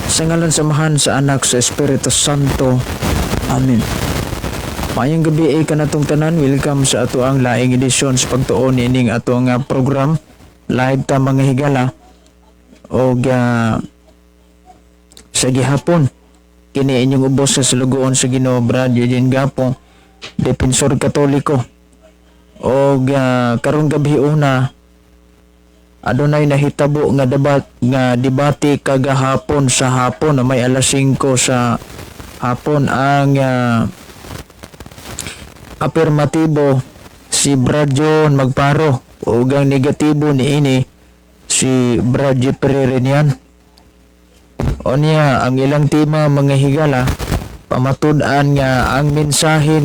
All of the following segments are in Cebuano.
Sa ngalan sa Amahan, sa Anak, sa Espiritu Santo. Amen. Maayong gabi ay kanatong tanan. Welcome sa ato ang laing edisyon sa pagtuon ining ato nga program. Live ta, mga higala. Og sa gihapon kini inyong ubos sa sulugoon sa Ginoo, Brad Eugene Gapo, Defensor Katoliko. Og karong gabi una, adunay nahitabo nga debat nga debate kagahapon sa hapon na may alas 5 sa hapon. Ang apirmatibo si Brad John Magparo ug ang negatibo niini si Brad Jeffrey Renian. O niya, ang ilang tema, mga higala, pamatud-an nga ang mensahe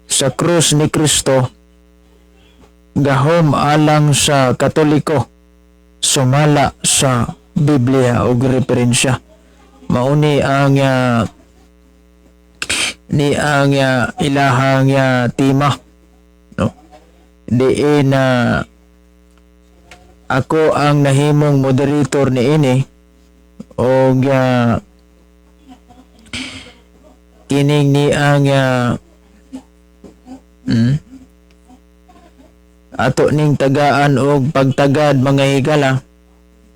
sa krus ni Kristo gahom alang sa Katoliko sumala sa Biblia o referensya. Mauni ang ni ang ilahang tema, no? Diin na ako ang nahimong moderator niini og kining ni ang ato ning tagaan og pagtagad, mga higala,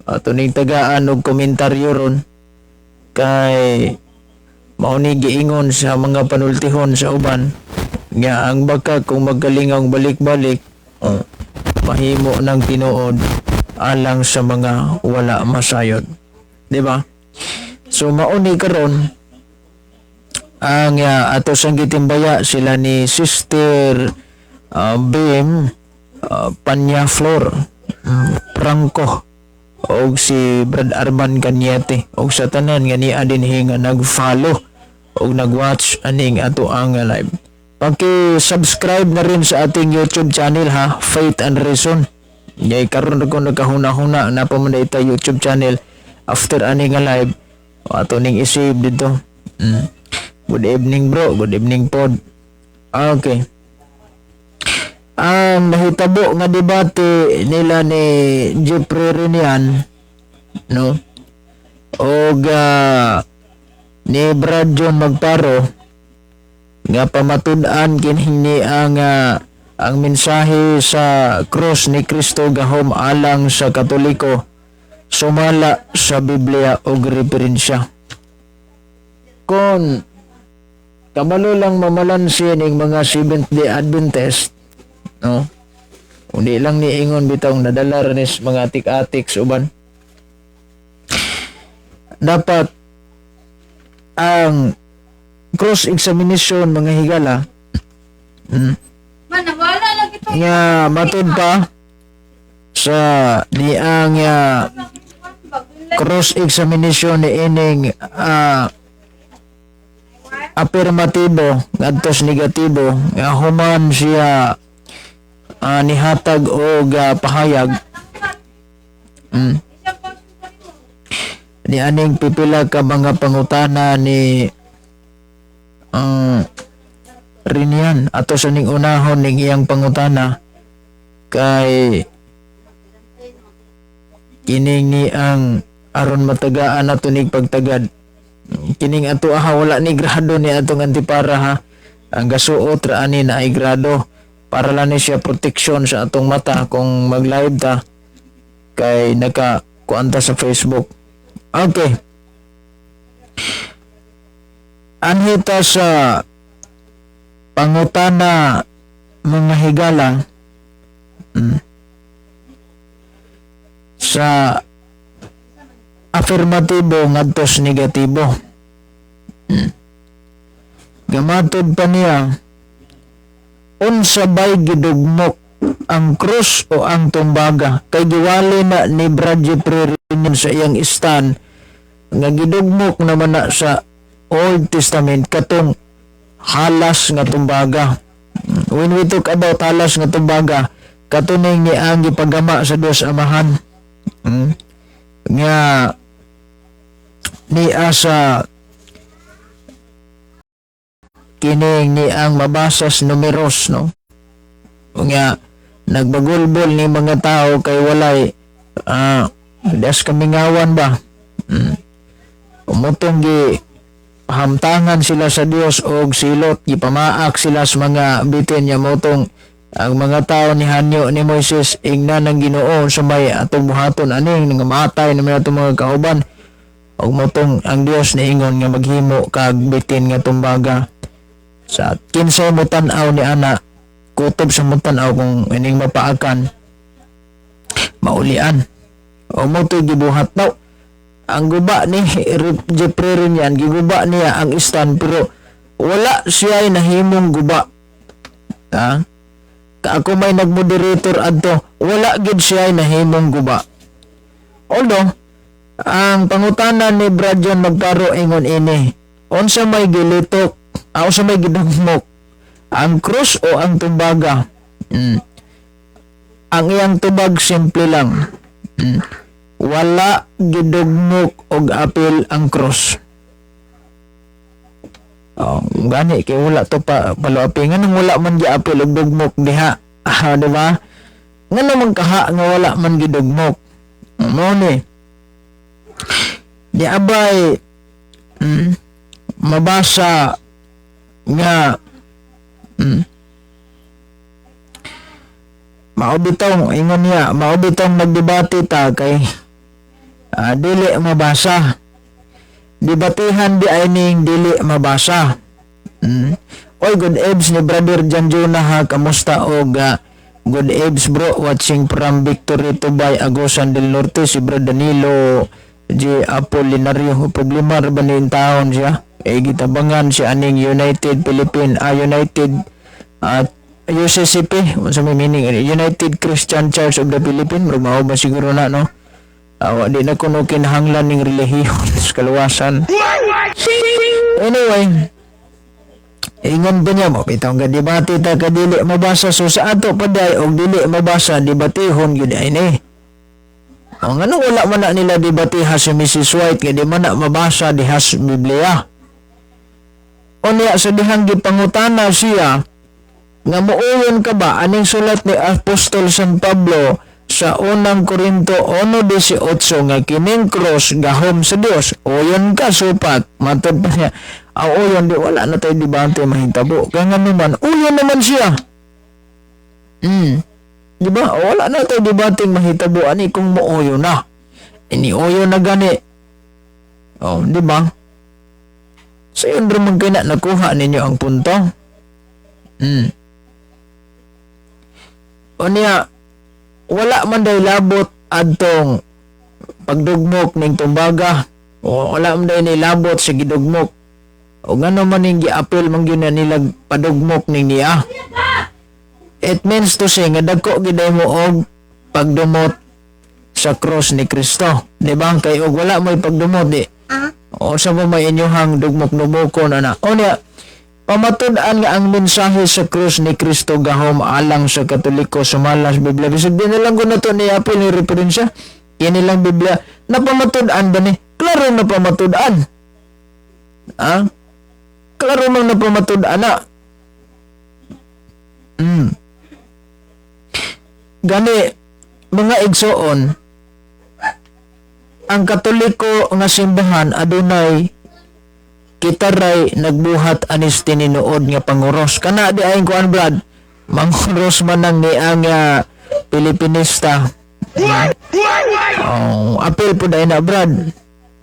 ato ning tagaan og komentaryo ron kay mao ni giingon sa mga panultihon sa uban nga ang baka kung magkalingong balik-balik, oh, mahimo ng tinuod alang sa mga wala masayod, di ba? So mao ni karon ang ato sang gitimbaya sila ni Sister Bim Panyaflor Franco og si Brad Arman Cañete og sa tanan nga niya dinhi nga nag-follow og nag-watch aning ato ang live. Paki-subscribe na rin sa ating YouTube channel ha, Faith and Reason. Yay, karon ra ko nagkahuna-huna na pa man ita YouTube channel after ani nga live. O, ato ning i-save dito. Good evening, bro, good evening pod. Okay. Ang nahitabo nga debate nila ni Jeffrey Renian, no, og ni Brad John Magparo nga pamatud-an kini ni ang mensahe sa cross ni Kristo gahom alang sa Katoliko sumala sa Biblia og referensya. Kon kabalo lang mamalansi ning mga Seventh Day Adventist, no, hindi lang ni ingon bitawng nadala ra nis mga atik-atik sa uban, dapat ang cross examination, mga higala, Man, nawala lang ito. Nga matud pa sa niang cross examination ni ining apirmatibo ngadtos negatibo nga human siya nihatag og pahayag ni aning pipila ka mga pangutana ni Rinian. Ato sa ning unahon ning iyang pangutana kay kining ni ang aron matagaan ato ning pagtagad kining ato aha. Wala ni grado ni atong antipara ha. Ang gasuot ra ani na ay grado para lang ni siya protection sa atong mata kung mag-live ta kay naka kuanta sa Facebook. Okay, anhita sa pangutana, mga higala, sa afirmatibo ngadtos negatibo. Gamatod pa niya, unsa bay gidugmok, ang krus o ang tumbaga? Kay giwali na ni Brad Jeffrey Rinion sa iyang stand nga gidugmok naman na sa Old Testament katong halas nga tumbaga. When we talk about halas nga tumbaga, katuning ni ang gipagama sa Dios Amahan. Nga niya sa kining ni ang mabasa sa Numeros, no, nga nagbagulbol ni mga tao kay walay Das kamingawan ba? Mao tong gi pahamtangan sila sa Dios og silot, gipamaak sila sa mga bitin niya. Mao tong ang mga tao ni hanyo ni Moises, ingnan ng Ginoo sa may atong buhaton aning nga matay naman atong mga kauban, og mao tong ang Dios niingon nga maghimo kag bitin nga tumbaga sa kinsay mo tan-aw ni ana, kutob sa mo tan-aw kung ining mapaakan, maulian. O mao to'y gibuhat daw ang guba ni Jeffrey Riñan. Giguba niya ang stand pero wala siya nahimong guba, ha? Ka ako may nagmoderator adto, wala gid siya nahimong guba. Although ang pangutana ni Brad John Magparo ingon ini, unsa may gilitok, unsa may gidugmok, ang krus o ang tumbaga? Ang iyang tubag simple lang. Wala gidugmok og apil ang cross. Oh, gani kay wala to pa paluapi, nganong wala man giapil og dugmok diha? Ah, di ba? Ngano man kaha nga wala man gidugmok? Mao ni. Di abay mabasa nga mao bitong ingon niya, mao bitong nagdebate ta kay dili mabasa. Debatihan di ay ning dili mabasa. Oy, good eves ni Brother Jan Jonah ha, kamusta? Og good eves, bro, watching from Victory Tubay, Agusan del Norte, si Bro Danilo G. Apolinario. Problema ra ba ni taon siya eh, gitabangan siya aning United Philippine, United at UCCP, unsa may meaning United Christian Church of the Philippines? Murag mao ba siguro na, no? Awa di na kuno kinahanglan ning relihiyon sa kaluwasan. Anyway, ingon ba niya mo bitaw nga debate ta ka dili mabasa. So sa ato pa day og dili mabasa, debatehon gyud ay ni. O ngano wala man na nila debateha si Mrs. White nga di man na mabasa diha sa Biblia? Unya sa dihang gipangutana siya nga muuyon ka ba aning sulat ni Apostol San Pablo sa Unang Korinto 1:18 nga kining cross gahom sa Dios, uyon ka supat? Matod pa niya, ang uyon di wala na tayo debate mahitabo kaya nga naman uyon naman siya. Di ba? Wala na tayo debate mahitabo ani kung muuyon na ini, uyon na gani. Oh, di ba? So yun man kay na nakuha ninyo ang punto. Unya wala man day labot adtong pagdugmok ning tumbaga o wala man day nilabot sa gidugmok, o ngano man ning giapil man gyud na nila padugmok ning niya? It means to say nga dagko gid mo og pagdumot sa cross ni Kristo, di ba? Kay og wala mo'y pagdumot, di o sa mo may inyohang dugmok-dugmokon ana. O niya pamatud-an nga ang mensahe sa krus ni Kristo gahom alang sa Katoliko sumala sa Biblia. Bisag di na lang ko na to ni apil ni referensya. Kini lang Biblia. Napamatud-an ba ni? Klaro na pamatud-an. Ah? Klaro mang napamatud-an na. Gani, mga igsoon, ang Katoliko nga simbahan adunay kita ray nagbuhat anis tininuod nga panguros. Kana di ay kuan, Brad. Manguros man ang niang Pilipinista. Oh, apil po dahil na, Brad.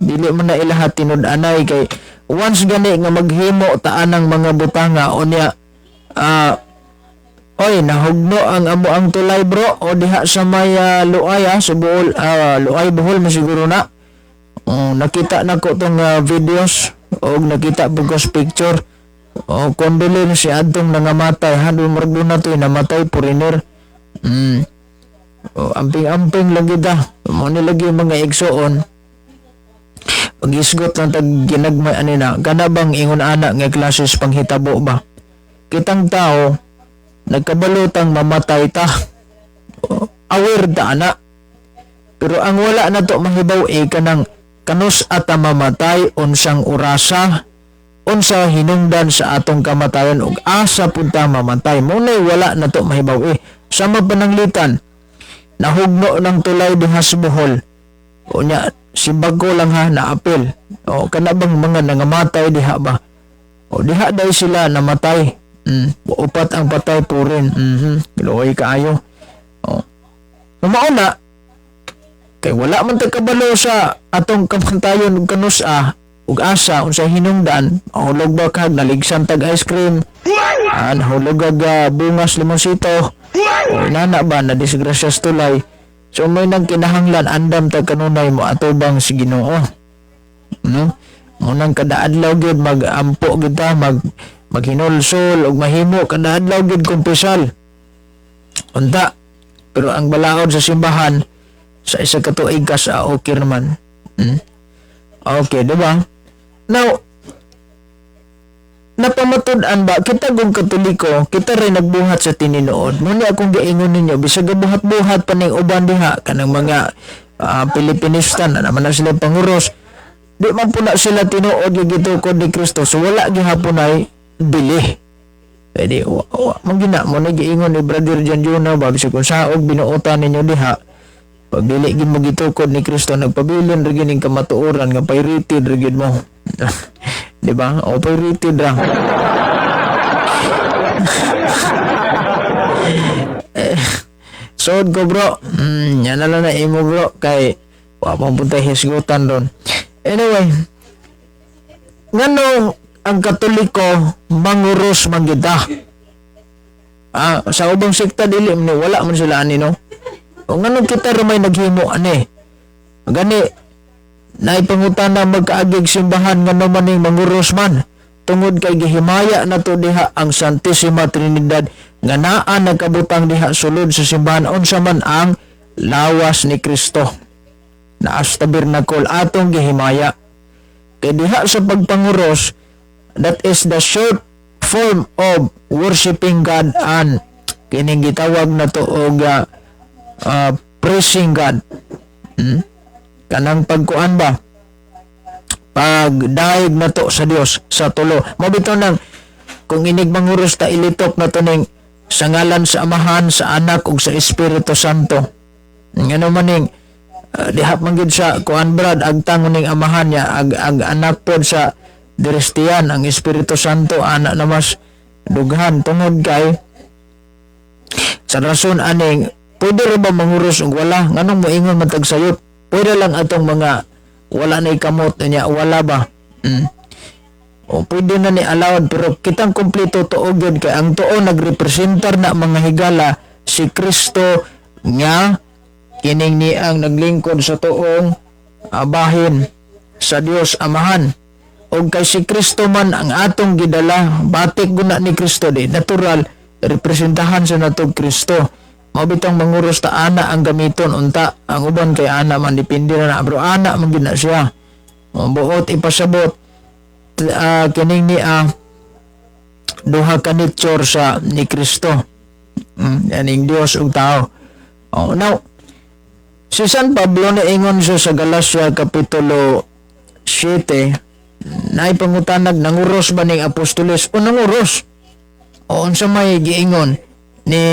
Dili man na ilahat tinud-anay kay once gani nga maghimo taan ang mga butanga, unya oy, nahugno ang amo ang tulay, bro, o diha sa may Luay, sa Bohol, Luay, Bohol masiguro na. Oh, nakita na ko tong videos og nakita po ko sa picture. Oh, condolence si adtong nangamatay. Hado murag na to namatay foreigner. Oh, amping-amping lagi da. Mo ni lagi mga igsoon. Pagisgot lang tag ginagmay ani na kana bang ingon ana nga klases panghitabo ba? Kitang tao nagkabalutang mamatay ta. Oh, aware ta ana. Pero ang wala na to mahibaw e kanang kanus ata mamatay, unsang orasa, unsa hinungdan sa atong kamatayon ug asa pud ta mamatay. Mo nay wala na to mahibaw eh. Sama pananglitan nahugno ng tulay diha sa Bohol. Unya simbag ko lang ha, naapil. O kana bang mga nangamatay diha ba? O diha dai sila namatay. Upat ang patay purin. Luoy kaayo. O. Mao na kay wala man ta kabalo sa atong kamantayon ug kanusa ug asa unsay hinungdan, mahulog ba kag naligsan tag ice cream, nahulog kag bungas limonsito, o inana ba, na disgrasyas tulay. So may nang kinahanglan andam tag kanunay mo atubang si Ginoo, no? Mo nang kada adlaw gyud magampo gyud ta, maghinulsol ug mahimo kada adlaw gyud kumpisal unta. Pero ang balaod sa simbahan sa isa ka tuig ka sa okay naman. Okay, di ba? Now, napamatud-an ba, kita kung Katoliko, kita rin nagbuhat sa tininood. Muna akong giingon ninyo, bisag buhat-buhat pa ning uban diha, kanang mga Pilipinista na naman na sila panguros, di man po na sila tinuod yung gitukod ni Kristo, so wala gihapon ay bili. Pwede, wa, wa, man mo na giingon ni Brother John Juna ba, bisag kung saog binuotan ninyo diha, pag dili gid mo gitukod ni Kristo, nagpabilin ra gyud ning kamatuoran nga pirated ra gyud mo. Di ba? O pirated ra. Eh, sood ko, bro. Yan na lang na imo, bro, kay wa pang puntay hisgutan ron. Anyway, ngano ang Katoliko manguros man gyud ta? Sa ubang sekta dili man ni, wala man sila ani, no? O nganong kita ra may naghimo ani? Gani naipangutana magkaagig simbahan nga naman ning manguros man tungod kay gihimaya na to diha ang Santissima Trinidad nga naa nagkabutang diha sulod sa simbahan, unsa man ang lawas ni Kristo naas tabernacle atong gihimaya. Kay diha sa pagpanguros, that is the short form of worshiping God and kining gitawag na to og praising God. Kanang pagkuan ba? Pagdaig na to sa Dios sa tulo. Mabito nang kung inig manguros ta, ilitok na to ning sa ngalan sa Amahan, sa Anak ug sa Espiritu Santo. Ngano maning diha man gyud sa kuan, brad, agtang ning Amahan niya, ag anak pod sa Diristian, ang Espiritu Santo ana na mas dughan tungod kay sa rason aning pwede ra ba manguros og wala? Nganong moingon man tag sayop? Pwede lang atong mga wala na kamot niya, wala ba? O pwede na ni allowed, pero kitang kompleto tuo gyud kay ang tuo nagrepresentar na, mga higala, si Kristo nga kining ni ang naglingkod sa tuong bahin sa Dios Amahan. Og kay si Kristo man ang atong gidala, batik guna ni Kristo, di natural representahan sa natog Kristo. Mao bitong manguros ta, ana ang gamiton unta. Ang uban kay ana man, depende na na, pero ana man gyud na siya. O, buot ipasabot kining ni duha ka nature sa ni Kristo. Aning Dios ug tao. Oh, now si San Pablo na ingon siya sa Galacia kapitulo 7, naipangutanag nanguros ba ning apostoles o nanguros o unsa may giingon ni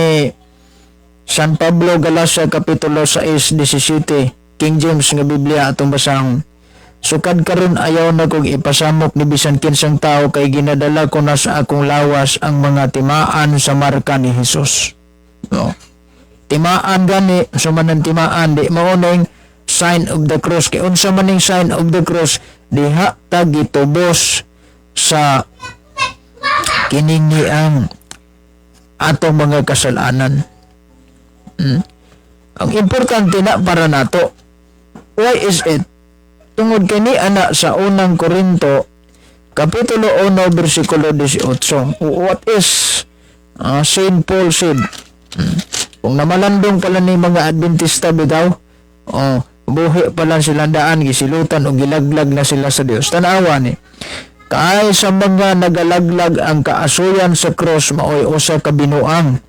San Pablo? Galacia kapitulo 6:17, King James nga Biblia atong basahon. "Sukad karon ayaw na kong ipasamok ni bisan kinsang tao kay ginadala ko na sa akong lawas ang mga timaan sa marka ni Jesus." No. Timaan gani, sa man ang timaan di mao ning sign of the cross, kay unsa man ning sign of the cross? Diha ta gitubos sa kining ni ang atong mga kasalanan. Ang importante na para nato, why is it? Tungod kini ana sa Unang Korinto kapitulo 1 bersikulo 18. What is Saint Paul said? Kung namalandong pala ni mga Adventista bitaw, oh, buhi pa lang sila daan, gisilutan o gilaglag na sila sa Dios. Tanawa ni. "Kay sa mga nagalaglag ang kaasuyan sa cross maoy usa ka binuang.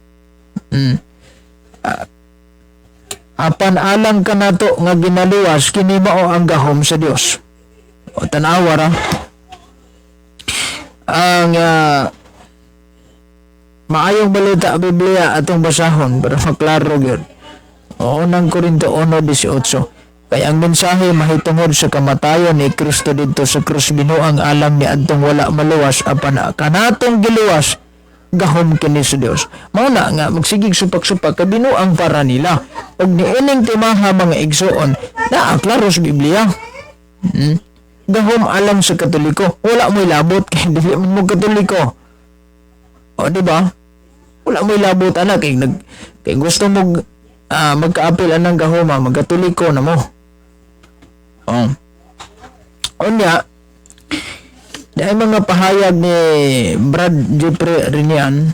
Apan alang kanato nga ginaluwas, kini mao ang gahom sa Dios." O tanawa ra. Ang Maayong Balita Biblia atong basahon para maklaro gyud. O, Unang Korinto 1:18. Kay ang mensahe mahitungod sa kamatayon ni Kristo didto sa krus binuang alang ni adtong wala maluwas, apan kanatong giluwas gahom kini sa Dios. Mao na nga magsigig supak-supak kay binuang para nila. Ug niining timaha, mga igsuon, naa klaro sa Biblia. Gahom alang sa Katoliko. Wala mo'y labot kay dili mo Katoliko. O, di ba? Wala mo'y labot ana kay nag kay gusto mo magkaapil anang gahoma, magkatoliko na mo. Oh. Unya, dahil mga pahayag ni Brad Jeffrey Rinian,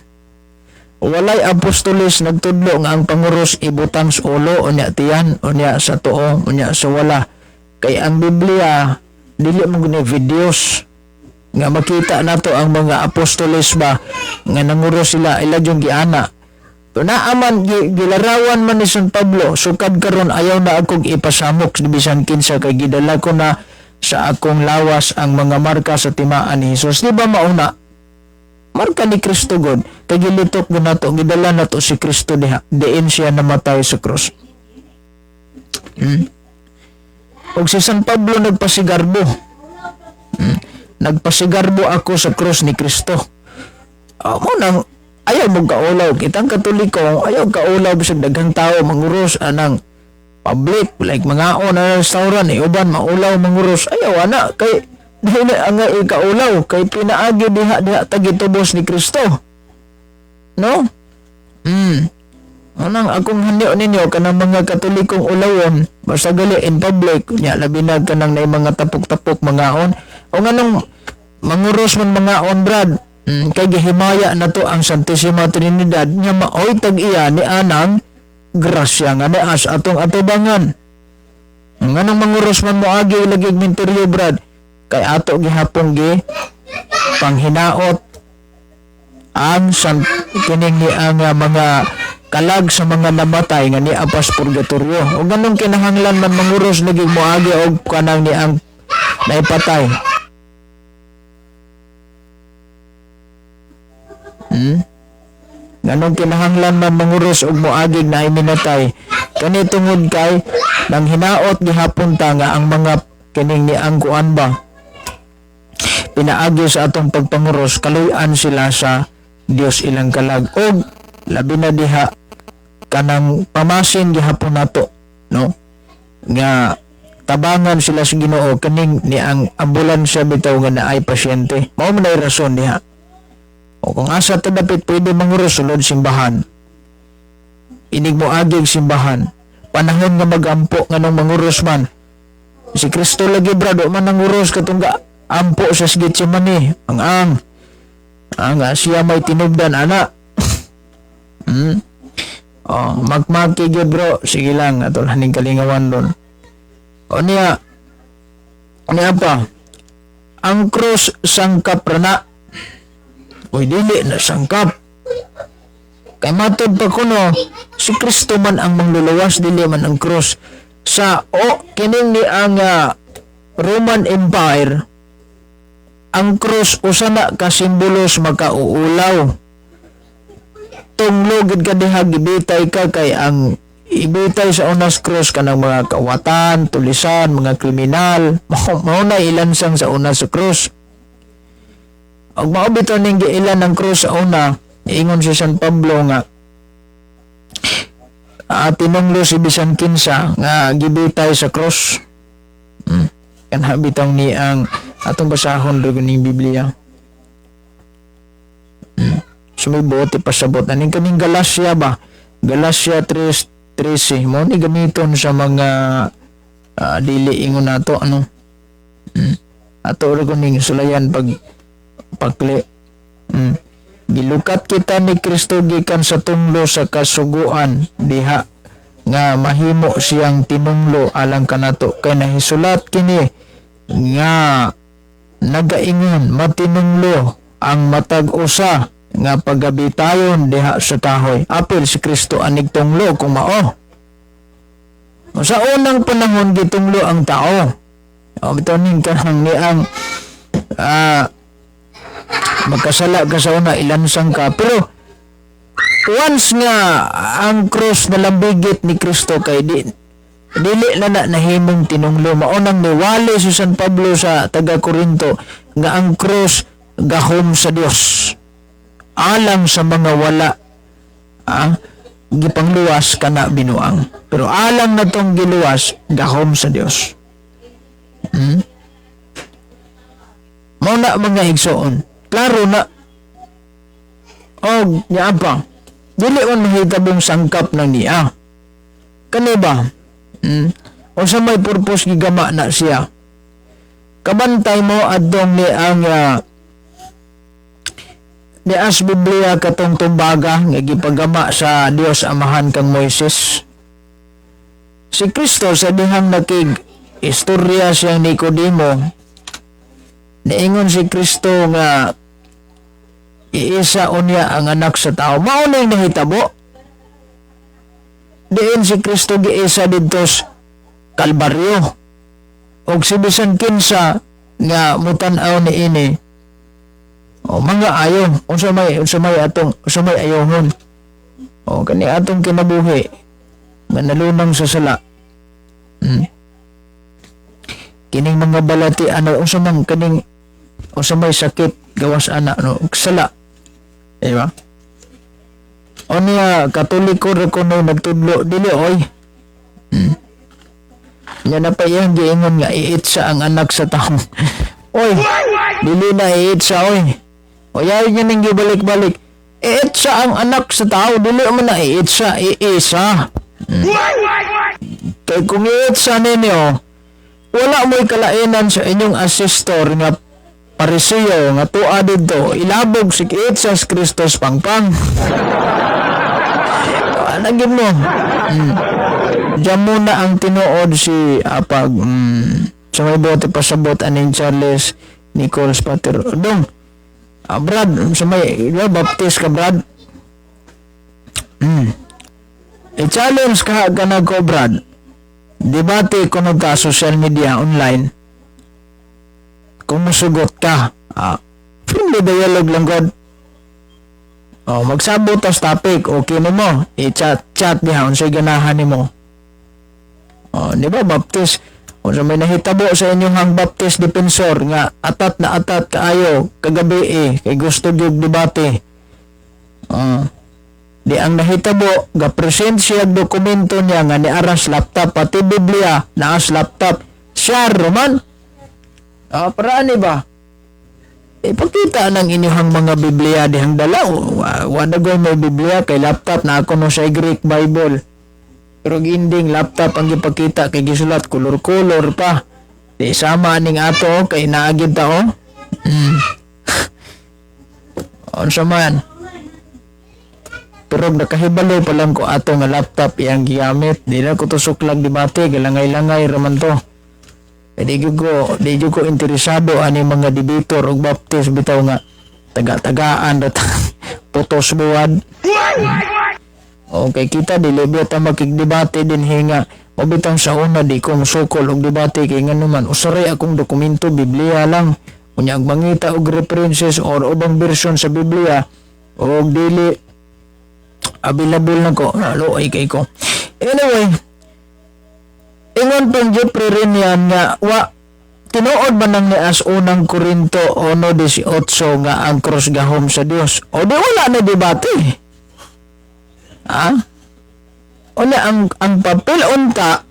walay apostolis nagtudlo nga ang panguros ibutang sa ulo, unya tiyan, unya sa tuo, unya sa wala. Kay ang Biblia dili mo guni videos nga makita nato ang mga apostoles ba nga nanguros sila ila yung giana. Naaman gilarawan man ni San Pablo, sukad karon ayaw na akong ipasamok bisan kinsa kay gidala ko na sa akong lawas ang mga marka sa timaan ni Hesus. Di ba mauna? Marka ni Kristo God, kay gilitok mo nato, gidala nato si Kristo diha, diin siya namatay sa krus. Og si San Pablo nagpasigarbo. Nagpasigarbo ako sa krus ni Kristo. Mo nang ayaw mo kaulaw kitang Katoliko, ayaw kaulaw bisag daghang tao manguros anang public, like mga na restaurant eh, uban maulaw manguros, ayaw ana kay dili ang ikaulaw kay pinaagi diha diha tagitubos ni Kristo, no? Anang akong hanyo ninyo kanang mga Katolikong ulawon basta gali in public nya, labi na kanang nay mga tapok-tapok mangaon o nganong manguros man mangaon, Brad? Kay gihimaya na to ang Santissima Trinidad nga maoy tag-iya ni anang grasya nga naa sa atong atubangan. Nganong manguros man moagi lagi minteryo, Brad? Kay ato gihapon gi panghinaot ang san kining ni ang mga kalag sa mga namatay nga ni apas purgatorio. O ganong kinahanglan man manguros lagi moagi og kanang ni ang naipatay? Nganong kinahanglan man manguros og moagig na ay minatay? Kani tungod kay nang hinaot gihapon ta nga ang mga kining ni ang kuan ba pinaagi sa atong pagpanguros, kaluy-an sila sa Dios ilang kalag. Og labi na diha kanang pamasin gihapon nato, no, nga tabangan sila sa Ginoo kaning ni ang ambulansya bitaw nga naay pasyente. Mao man ay rason diha. O kung asa ta dapit pwede manguros, sulod simbahan. Inig mo agig simbahan. Panahon nga magampo, nganong manguros man? Si Kristo lagi, brad, man nanguros katong ampo sa Getsemane. Ang siya may tinubdan ana. Oh, magmaki gyud, bro. Sige lang, atol haning kalingawan doon. O niya, niya pa, ang cross sangkap rana. Uy, dili na sangkap. Kay matod pa kuno, si Kristo man ang mangluluwas, dili man ang cross. Sa o kining ni ang Roman Empire, ang cross usa na ka simbolo sa makauulaw. Tunglo gid ka diha gibitay ka kay ang ibitay sa unas cross kanang mga kawatan, tulisan, mga kriminal, mao na ilansang sa una sa cross. Og mao bitaw ning giilan ang cross sa una, ingon si San Pablo nga tinunglo si bisan kinsa nga gibitay sa cross. Kanha bitaw ni ang atong basahon ro ning Biblia. So may bote pasabot aning kaning Galacia ba? Galacia 3:13 mo ni gamiton sa mga dili ingon nato, ano. Ato ra ning sulayan pag pakli. Gilukat kita ni Kristo gikan sa tunglo sa kasuguan diha nga mahimo siyang tinunglo alang kanato, kay nahisulat kini nga nagaingon, matinunglo ang matag usa nga pagabitayon diha sa kahoy. Apil si Kristo anig tunglo kung mao. Sa unang panahon gitunglo ang tao. O bitaw ning kanang ni ang magkasala ka sa una, ilansang ka. Pero once nga ang cross na lambigit ni Kristo kay di Dili na na nahimong tinunglo. Mao nang niwali si San Pablo sa taga Korinto nga ang cross gahom sa Dios alang sa mga wala gipangluwas kana binuang. Pero alang na tong giluwas, gahom sa Dios. Mao na, mga igsoon. Klaro na. Og niya pa. Dili man mahitabong sangkap ng niya. Kani ba? Unsa may purpose gigama na siya? Kabantay mo adtong ni ang ni as Biblia katong tumbaga nga gipagama sa Dios Amahan kang Moises. Si Kristo sa dihang nakig istorya siyang Nicodemo, niingon si Kristo nga iisa unya ang anak sa tao. Mao ning nahitabo. Diin si Kristo giisa didto sa Kalbaryo. Og si bisan kinsa nga mutan-aw niini, o mga ayo, unsa may atong, unsa may ayohon. O kani atong kinabuhi nga nalunang sa sala. Kining mga balati ano, unsa man kaning, unsa may sakit gawas ana, no, sala. Di ba? O niya, Katoliko ra kuno nagtudlo, dili oy. Nya na pa iyang giingon nga iitsa ang anak sa tao. Oy, dili na iitsa, oy. O yaw niya ning gibalik-balik. Iitsa ang anak sa tao, dili man na iitsa, iisa. Kay kung iitsa ninyo, wala mo'y kalainan sa inyong ancestor nga Pariseo nga tuwa didto, ilabog si iitsa si Kristos pangpang. Ano gid mo? Diyan muna ang tinuod si apag sa may bote pasabot aning Charles Nicholas Pater. Dong, Brad, sa may, di ba, Baptist ka, Brad? I-challenge ka ka na ko, Brad. Debate kuno ta social media online. Kung musugot ka, friendly dialogue lang god. Oh, magsabot tas topic, okay nimo. I-chat chat diha unsay ganahan nimo. Oh, di ba Baptist? Unsa may nahitabo sa inyong hang Baptist defensor nga atat na atat kaayo kagabi eh, kay gusto gyud debate. Oh. Di ang nahitabo, ga-present siya og dokumento niya nga niaras laptop, pati Biblia naas laptop. Siya roman. Ah, paraan ni ba? Ipakita ng inyong mga Biblia dihang dala. Wa na goy may Biblia kay laptop na ako no sa Greek Bible. Pero ginding laptop ang gipakita kay gisulat kolor-kolor pa. Di sama aning ato kay naagid ta oh. Unsa man? Pero nakahibalo pa lang ko ato nga laptop iyang gigamit. Di na ko tusok lang debate, galangay-langay raman to. Eh, di jud ko interesado ani mga debater og Baptist bitaw nga taga-tagaan rat putos buwad. Okay, kita dili biya ta makigdebate din hinga. Mabitang sa una di ko musukol og debate kay ngano man usaray akong dokumento, Biblia lang. Unya ang mangita og references or ubang version sa Biblia og dili available na ko, ay kay ko. Anyway, ingon pang Jeffrey Rinian nga wa tinuod ba nang nias unang Korinto 1:18 nga ang cross gahom sa Dios? O di wala na debate. Ha? O na ang papel unta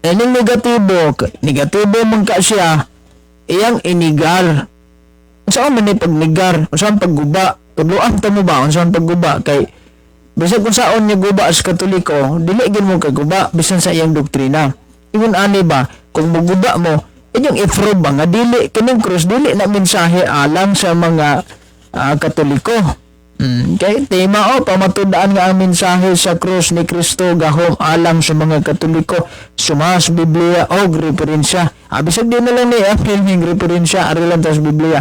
ining negatibo, negatibo man ka siya, iyang inigar. Unsa man ni pagnigar? Unsa ang pagguba? Tudloan ta mo ba unsa ang pagguba? Kay bisan kung saon niya guba sa Katoliko, dili gid mo kaguba bisan sa iyang doktrina. Ingon ani ba, kung muguba mo, inyong i-prove ba nga dili kining cross dili na mensahe alang sa mga Katoliko. Kay tema o pamatud-an nga ang mensahe sa krus ni Kristo gahom alang sa mga Katoliko sumas Biblia og referensya. Bisag di na lang ni apil ning referensya, ari lang tas Biblia.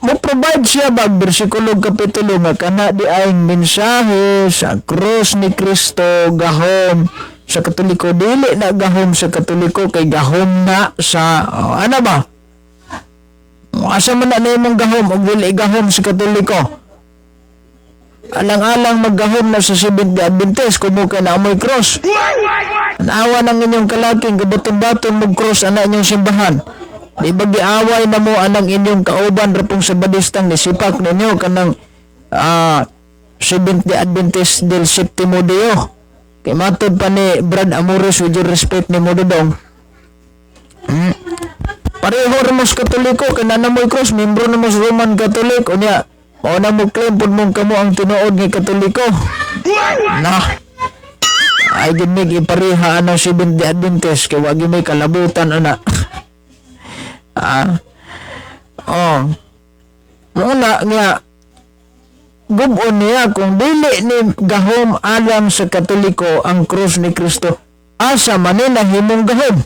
Mo provide siya bag bersikulo, kapitulo nga kana di ay mensahe sa krus ni Kristo gahom sa Katoliko, dili na gahom sa Katoliko kay gahom na sa, oh, ano ba? Asa man na imong gahom og dili gahom sa Katoliko? Alang-alang maggahom na sa Seventh Day Adventist kung mo kay naamoy cross. Naawa ng inyong kalaking gabaton-baton mag cross ana inyong simbahan. Di ba giaway na mo anang inyong kauban rapong sa badistang nisipak ninyo kanang Seventh Day Adventist del Septimo Deo. Kay matod pa ni Brad Amores, with your respect ni mo, Dodong. Pareho ra mo sa Katoliko kay naa mo'y cross, membro na mo sa Roman Catholic, unya mao na mo claim pud mong kamo ang tinuod nga Katoliko. Na. Ay gid mig ipareha anang Seventh Day Adventist kay wa gyud may kalabutan ana. Oh. Mao na nga gubon niya kung dili ni gahom alang sa Katoliko ang krus ni Kristo, asa man ni nahimong gahom?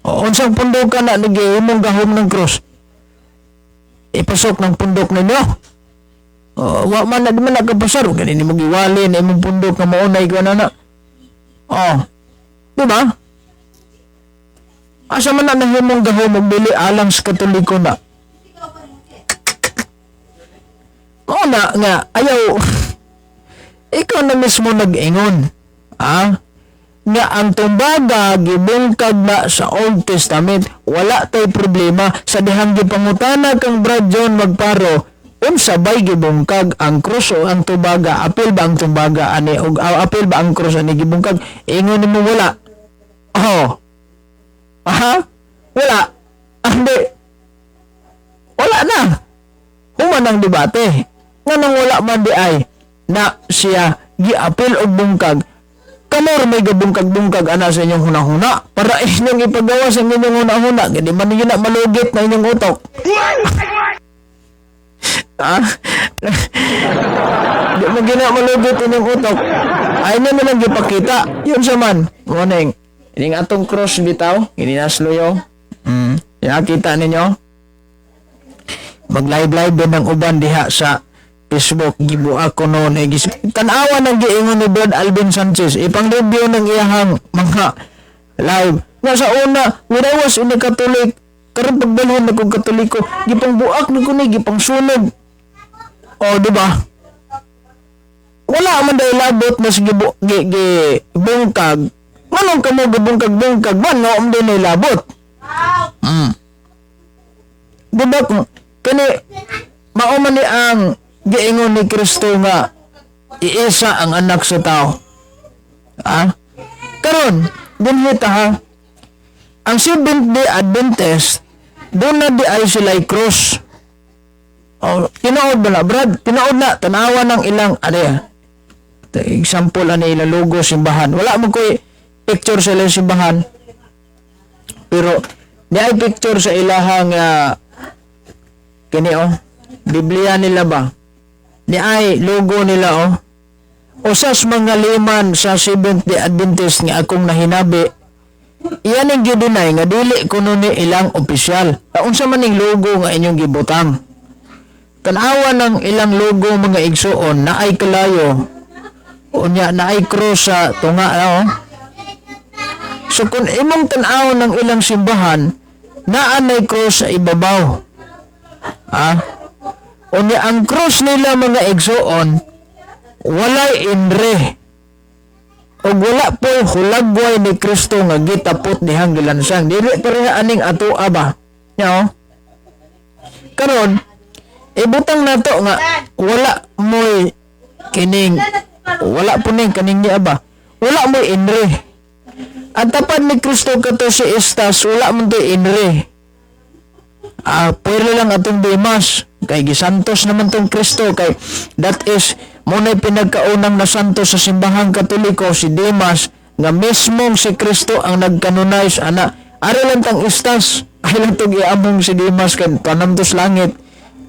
O, unsang pundukan na nagihimong gahom ng krus? Ipasok ng pundok ninyo. O, wa man na di man nakapasar. Huwag ganin mo giwali na imong pundok nga maunay ka na na. O, di ba? Asa man na nahimong gahom og dili alang sa Katoliko na? Mao na nga ayaw, ikaw na mismo nag-ingon. Ah? Nga ang tumbaga gibungkag na sa Old Testament, wala tay problema sa dihang gipangutana kang Brad John Magparo, unsa bay gibungkag ang krus o ang tumbaga, apil ba ang tumbaga ani og apil ba ang krus ani gibungkag? Ingon nimo wala. Oh. Aha? Wala. Andi. Wala na. Human ang debate. Nga nang wala man di ay na siya giapil og bungkag, kamo ra may gabungkag-bungkag ana sa inyong hunahuna para inyong ipagawa sa inyong hunahuna, di man ninyo na malugit na inyong utok. Ha? Di man gina malugit inyong utok. Ay na lang gipakita. Yun sa man. Morning. Ining atong cross bitaw, gininaslo. Ya kita ninyo. Mag-live-live din ang uban diha sa Facebook, gibuak ko noon eh, tan-awa ng giingon ni Brad Alvin Sanchez, ipang-review ng iyahang mga live nga sa una, when I was in the Catholic, karon pagbalhin na kong Katoliko, gipangbuak na ko ni, gipangsunog. Oh, di ba? Wala man dahil labot na sa gibu, gi, gi, bungkag. Manong kamo gibungkag-bungkag man no din na labot. Di ba kung kani mao man ni ang giingon ni Kristo nga iisa ang anak sa tao. Ah? Karon, dinhi ta ha. Ang Seventh Day Adventist, doon na di ay sila cross. Oh, tinuod ba na, Brad? Tinuod na, tanawa ng ilang, ano yan? Example, ano ilang logo, simbahan. Wala mo ko'y picture sa ilang simbahan. Pero, di ay picture sa ilahang, kini oh, Biblia nila ba? Ni ay logo nila oh. Usas mga liman sa Seventh Day Adventist nga akong nahinabi, iyan ang gidinay nga dili kuno ni ilang opisyal. Unsa man ning logo nga inyong gibutang? Tan-awa ng ilang logo, mga igsuon, na ay kalayo. Unya na ay cross sa tunga oh. So kung imong tan-aw ng ilang simbahan, naa nay cross sa ibabaw. Ah? Unya ang cross nila, mga igsuon, walay inre. Og wala po hulagway ni Kristo nga gitapot dihang gilansang. Dili pareha aning ato ba? Nya oh. Karon, ibutang nato nga wala mo'y kining, wala po ning kaning niya ba? Wala mo'y inre. Ang tapad ni Kristo kato si Estas, wala man to'y inre. Ah, pwede lang atong Dimas kay gisantos naman tong Kristo, kay that is mo na'y pinagkaunang nasantos sa simbahang Katoliko, si Dimas, nga mismong si Kristo ang nagkanunay ana. Ari lang tang Istas, ay lang tong iamong si Dimas kay panamtos langit,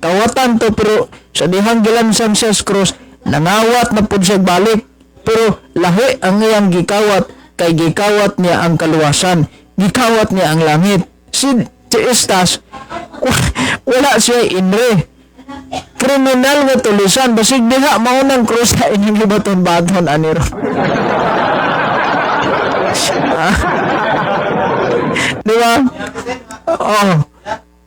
kawatan to, pero sa dihang gilansan siya sa cross, nangawat na pud siya balik, pero lahi ang iyang gikawat kay gikawat niya ang kaluwasan, gikawat niya ang langit. Si Istas, wala siya inre, kriminal nga tulisan, basig diha maunang krus sa inyong gibaton-baton ani ro. Ah. Di ba? Oo.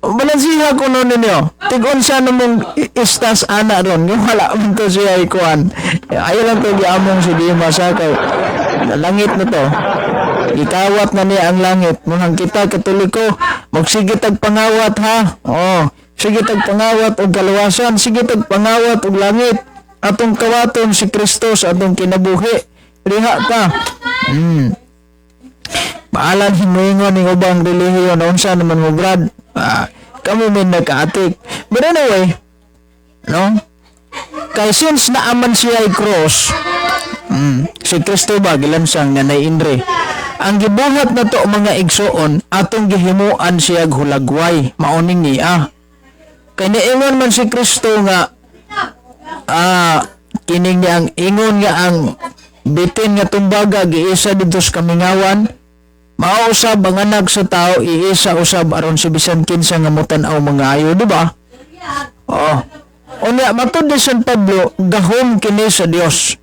Balansiha ko no ninyo. Tig-unsa namong istas ana ron. Yung wala man to siya ikuan. Ayaw lang to giamong si Dimas ha. Kay langit na to. Gikawat na niya ang langit. Muhang kita Katoliko, magsige tag pangawat ha. Oh, sige tag pangawat og kaluwasan, sige tag pangawat og langit. Atong kawaton si Kristo sa atong kinabuhi. Riha ta. Paalan himuingon ning ubang relihiyon, unsa naman mo, Brad. Ah, kami may nagkaatik. But anyway, no? Kay since naaman siya ay cross, si Kristo ba gilansang nga nay-indre. Ang gibuhat na to, mga igsuon, atong gihimuan siya hulagway, maoning niya. Kay niingon man si Kristo nga kining niya ang ingon nga ang bitin nga tumbaga giisa didto sa kamingawan, mao usab ang Anak sa Tao iisa usab aron si bisan kinsa nga motan-aw mangayo, di ba? Oo. Unya, matud ni San Pablo, gahom kini sa Dios.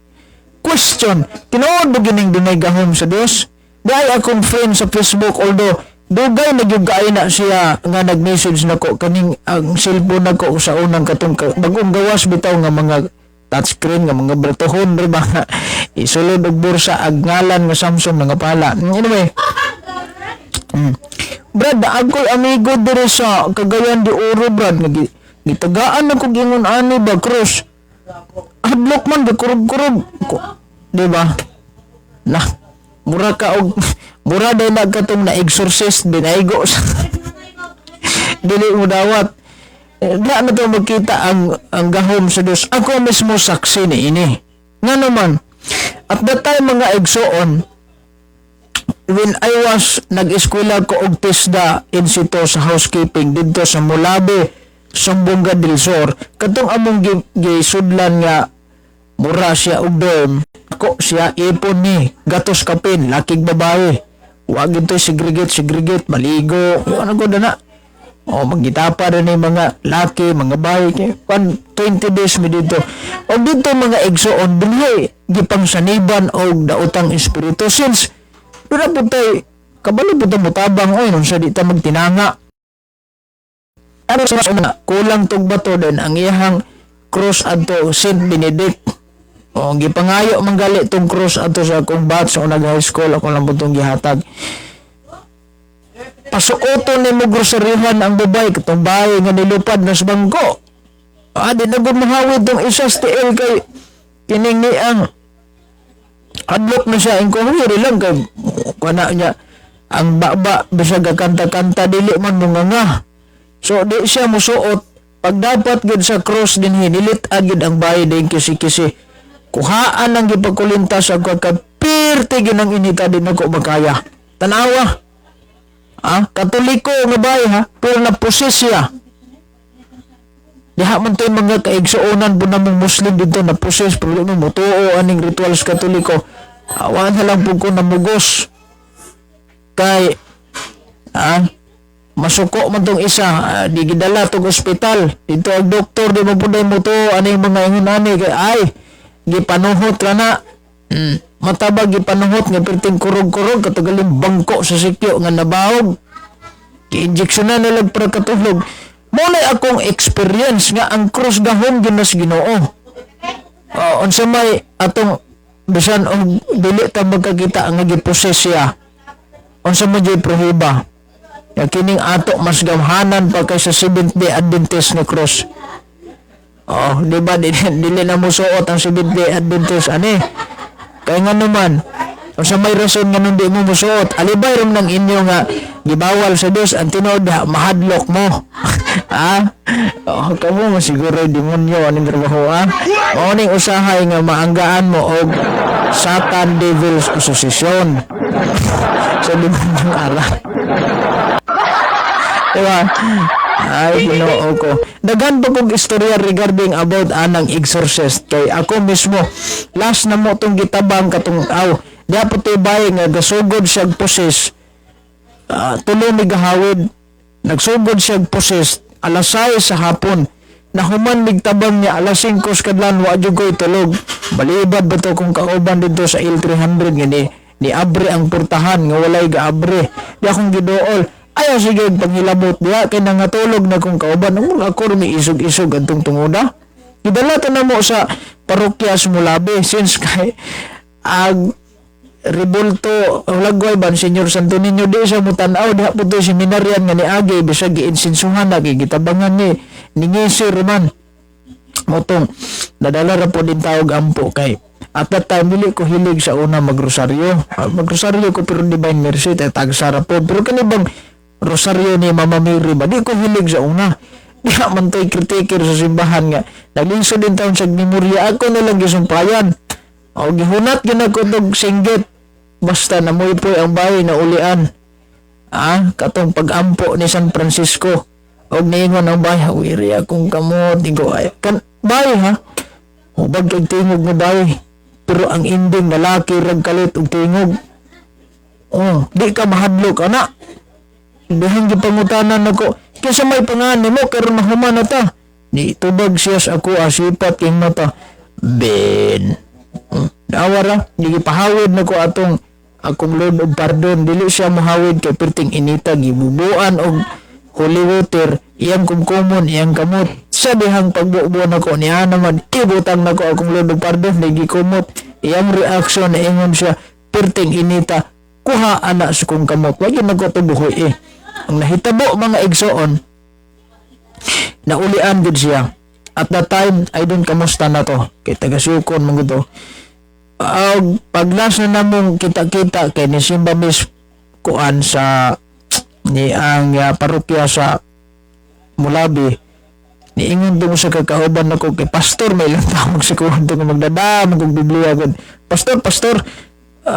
Question, tinuod ba gining dunay gahom sa Dios? Dahil akong friend sa Facebook, although dugay na gyud kaayo na siya nga nag-message nako, kaning ang cellphone nako sa unang katong bagong gawas bitaw nga mga touchscreen nga mga bratohon, di ba? Isulod og bursa ag ngalan nga Samsung nga pala. Anyway, Brad, ako'y amigo diri sa Cagayan de Oro, Brad, nga gitagaan ako gingon ani ba cross. Hadlok man gakurog-kurog. Di ba? Na, mura ka og mura day na katong na exorcist binaigo sa dili mo dawat. Eh, di na to magkita ang gahom sa Dios. Ako mismo saksi ni ini. Nga naman, at that time, mga igsoon, when I was nag-eskwela ko og TESDA institute sa housekeeping didto sa Mulabe, Zamboanga del Sur, katong among gisudlan nga mura siya og dorm ko siya, ipon ni gatos kapin lakig babae, wa gito segregate segregate, maligo ano ko na. O magitapa rin ni mga laki, mga bayi kay kan 20 days mi dito. O dito, mga igsoon, dinhi gipangsaniban og daotang espiritu, since doon na po tay kabalo po ta mutabang oy nun sa di ta magtinanga. Ano sa una, kulang tug bato din ang iyahang cross adto Saint Benedict. O gipangayo man gali tong cross adto sa akong batch sa unang high school, ako lang po tong gihatag. Pasuoton ni mo groceryhan ang babae, katong bahay nga nilupad na sa bangko. Ah, di na gud mahawid tong isa sa tiil kay kining ni ang hadlok na siya ang kuhiri lang kay kana niya ang baba bisag kanta-kanta dili man mo nga. So di siya musuot pag dapat gud sa cross din hinilit agid ang bahay din kisi-kisi. Kuhaan ang gipagkulinta sa kapirti ginang inita, din ako makaya. Tanawa. Ah, Katoliko nga bahay ha, pero na-possess siya. Diha man to'y mga kaigsuonan po namong Muslim dito na possess pero di mo mutuo aning rituals Katoliko. Awan na lang po ko namugos. Kay masuko man tong isa, di gidala tong ospital. Dito ang doktor di mo po mutuo aning mga ingon ani kay ay gipanuhot ka na. Matabag gipanuhot nga perting kurog-kurog katagaling bangko sa sikyo nga nabahog. Gi-injection na nila para katulog. Mo na akong experience nga ang cross gahom ginas Ginoo. Oh, unsa may atong bisan og dili ta magkakita nga giproses siya. Unsa man jud prohiba? Ya kining ato mas gamhanan pa kaysa Seventh Day Adventist nga cross. Oh, di ba dili na musuot ang Seventh Day Adventist ani? Kaya nga naman, unsa may rason nga nung di mo musuot, alibay ram ng inyo nga gibawal sa Dios ang tinuod mahadlok mo. Ah? Oh, kamo mo siguro demonyo aning trabaho ah. Mao ning usahay nga maanggaan mo og Satan Devils Association sa demonyong ara. Diba? Ay, Ginoo ko. Daghan pa kong istorya regarding about anang exorcist. Kay ako mismo, last na mo tong gitabang katong, aw, di po tibay nga gasugod siya possess. Tulo mi gahawid. Nagsugod siya possess alas 6 sa hapon. Nahuman migtabang niya alas 5 sa kadlan, wa jud ko'y tulog. Balibad ba to kung kauban dito sa L300 nga ni abre ang portahan nga walay gaabre. Di akong giduol. Ayaw sige panghilabot diha kay nangatulog na kong kauban. Ang ako rin isog-isog adtong tungoda. Gidala ta na mo sa parokya sa Mulabi since kay ag Ribulto Lagway ban Senyor Santo Niño di siya mutan-aw diha po to seminaryan nga niagi bisag giinsinsuhan na kay gitabangan ni ningisir man motong nadala ra po din tawag ampo kay at that time dili ko hilig sa una magrosaryo. Ah, magrosaryo ko pero Divine Mercy tay tagsa ra po, pero kani bang rosaryo ni Mama Mary ba, di ko hilig sa una. Di man to'y kritiker sa simbahan nga naglisod din taon sa memorya, ako na lang gisumpayan o gihunat gyud ako tog singgit basta namuypoy ang bahay na ulian, ah, katong pagampo ni San Francisco og niingon ang bahay, "Wiri akong kamot." Ingo ay kan bahay ha, hubag kag tingog nga bahay, pero ang ending lalaki rag kalit og tingog. Oh, di ka mahadlok ana. Dihang gipangutanan nako kinsa may pangalan mo karon mahuman na ta. Ni tubag siya sa ako asipat king mata Ben. Daawa ra, gipahawid nako atong akong Lord of Pardon. Dili siya mohawid kay perting inita, gibubuan og holy water iyang kumkumon iyang kamot. Sa dihang pagbubuan nako niya naman ibutang nako akong Lord of Pardon, di gikumot. Iyang reaction na ingon siya, "Perting inita, kuha ana sa kong kamot." Wa gyud nako tubuhoy eh. Ang nahitabo, mga igsoon, naulian gud siya. At that time I don't kamusta na to kay taga Sukon man gud to. Pag last na namong kita-kita kay ni Simba Miss kuan sa ni ang parokya sa Mulabi, niingon dong sa kakauban nako kay pastor, may ilang tawag sa kuan to nga magdadam kong Biblia gud. "Pastor, pastor,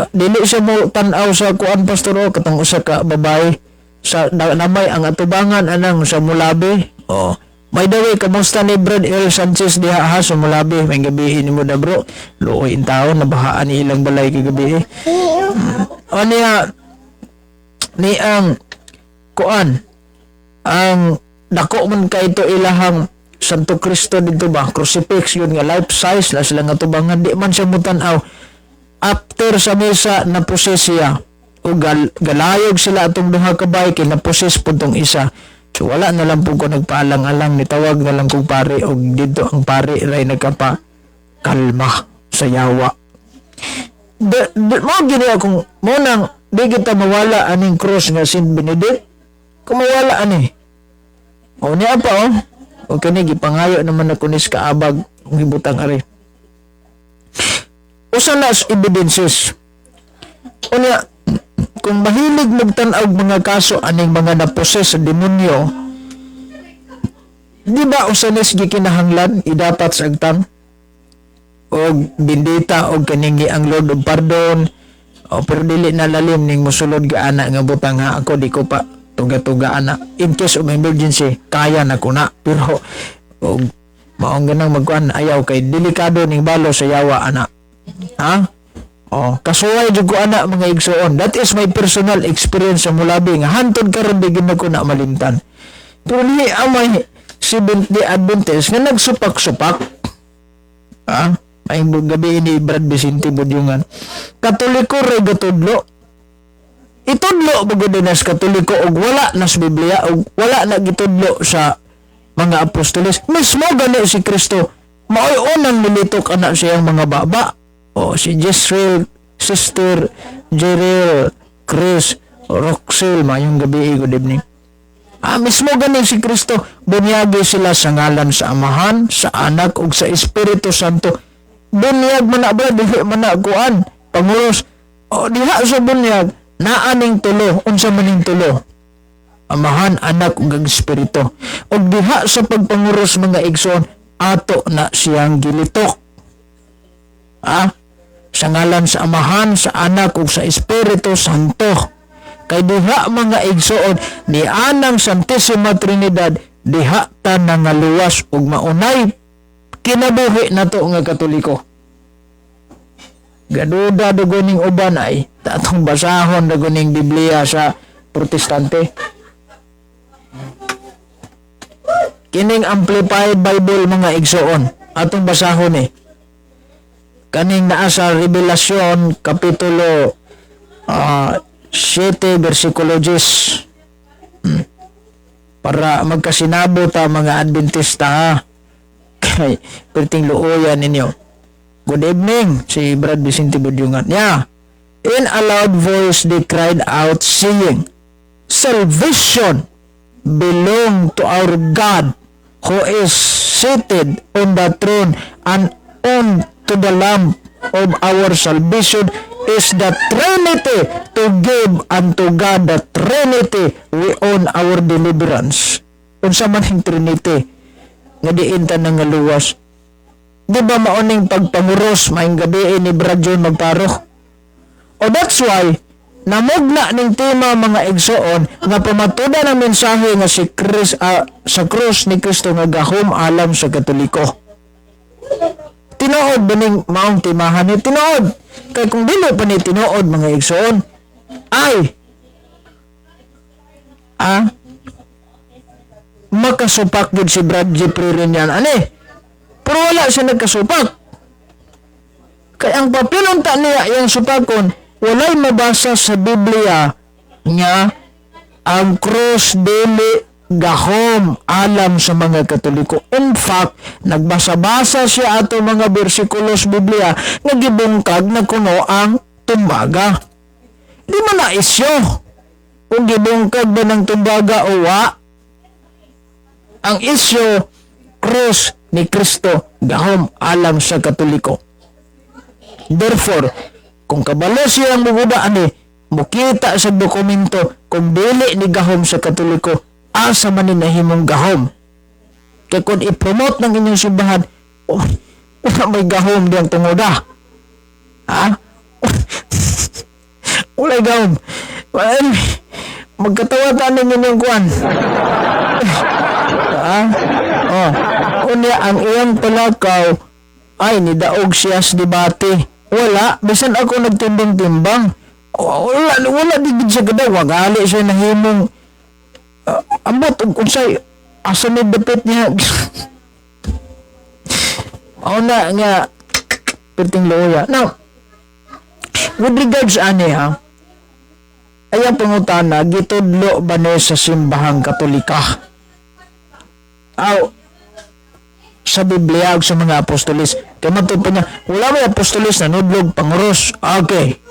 dili siya mo tan-aw sa kuan, pastor." O katong usa ka babae sa namay ang atubangan anang sa Mulabi. Oh. By the way, kamusta ni Brad El Sanchez diha ha sa Mulabi? May gabi nimo da, bro. Luoy in taon nabahaan ni ilang balay kagabi. O niya ni ang kuan ang dako man kay ito ilahang Santo Cristo dito ba, crucifix yun nga life size na sila nga tubangan, di man siya mutan-aw. After sa misa na siya o galayog sila atong duha ka bay kay na-possess pud tong isa. So wala na lang po ko nagpaalang-alang, nitawag na lang kong pare og dito ang pare ray nagkapa kalma sa yawa. De, mo gini akong mo nang di kita mawala aning cross nga Saint Benedict kung mawala ani o niya pa. Oh, o kini gipangayo naman ako nis kaabag kung ibutang ari usa na sa evidences. Unya kung mahilig magtan-aw mga kaso aning mga naposes sa demonyo, di ba usa nis gikinahanglan idapat sa agtang og bindita og kaningi ang Lord of Pardon? O pero dili na lalim ning mosulod ga ana nga butang ha. Ako di ko pa tuga-tuga ana. In case of emergency kaya na ko na, pero og maong ganang magkuan ayaw kay delikado ning balo sa yawa ana ha. Oh, kasuway jud ko ana, mga igsoon. That is my personal experience sa Mulabi nga hantod karon di gid ko na malimtan. Pero ni amay Seventh Day Adventist nga nagsupak-supak. Ah, may gabi ni Brad Vicente Budyungan. Katoliko ray gatudlo. Itudlo ba gud nas Katoliko og wala nas Biblia og wala na gitudlo sa mga apostoles? Mismo gani si Kristo maoy unang nilitok ana siyang mga baba. O si Jezreel, Sister Jerel, Chris, Roxel, mayong gabi, good evening. Ah, mismo gani si Kristo, bunyagi sila sa ngalan sa Amahan, sa Anak ug sa Espiritu Santo. Bunyag man na ba, dili man na kuan. Panguros, o diha sa bunyag, naaning tulo, unsa maning tulo? Amahan, Anak ug ang Espiritu. Ug diha sa pagpanguros, mga igsoon, ato na siyang gilitok. Ah, sa ngalan sa Amahan, sa Anak ug sa Espiritu Santo. Kay diha, mga igsoon, ni anang Santissima Trinidad, diha ta nangaluwas ug maunay kinabuhi nato nga Katoliko. Gaduda dugo ning uban ay tatong basahon dugo ning Biblia sa Protestante. Kining Amplified Bible, mga igsoon, atong basahon eh. Kaning naa sa Revelasyon kapitulo 7 versikulo 10. Para magkasinabo ta, mga Adventista, ha. Kay perting luoyan ninyo. Good evening, si Brad Vicente Budyungan. Yeah. In a loud voice they cried out, saying, "Salvation belong to our God who is seated on the throne and on to the Lamb." Of our salvation is the Trinity. To give unto God the Trinity we own our deliverance. Unsa man ang Trinity nga diin ta nangaluwas? Di ba maoning pagpanguros maayong gabi ni Brad John Magparo? O that's why namugna ning tema, mga igsoon, nga pamatudan ang mensahe nga si Chris, sa krus ni Kristo nga gahom alam sa Katoliko. Tinuod ba ning maong timahan ni tinuod? Kay kung dili pa ni tinuod, mga igsoon, ay makasupak gud si Brad Jeffrey Rinyan ani. Pero wala siya nagkasupak. Kay ang papel unta niya iyang supakon, walay mabasa sa Biblia nga ang cross dili gahom alam sa mga Katoliko. In fact, nagbasa-basa siya ato mga bersikulos Biblia nga gibungkag na kuno ang tumbaga. Di man na isyo kung gibungkag ba ng tumbaga o wa. Ang isyo, cross ni Kristo gahom alam sa Katoliko. Therefore, kung kabalo siya ang muguba ani, mukita sa dokumento kung dili ni gahom sa Katoliko, asa man ni nahimong gahom? Kaya kung i-promote ng inyong simbahan, oh, wala may gahom diyang tungoda. Ha? Walay gahom. Well, magkatawa ta ninyo inyong kuan. Ha? Oh. Unya ang iyang palakaw ay nidaog siya sa debate. Wala, bisan ako nagtimbang-timbang. Oh, wala, wala di gid siya kadaw. Wagali siya nahimong ambot og unsay asa ni dapit niya. Mao na nga perting luya. Now, with regards ani ha, ay ang pangutana, gitudlo ba ni sa Simbahang Katolika? Aw, sa Biblia ug sa mga apostolis. Kay matud pa niya, wala may apostolis na nudlog panguros. Okay.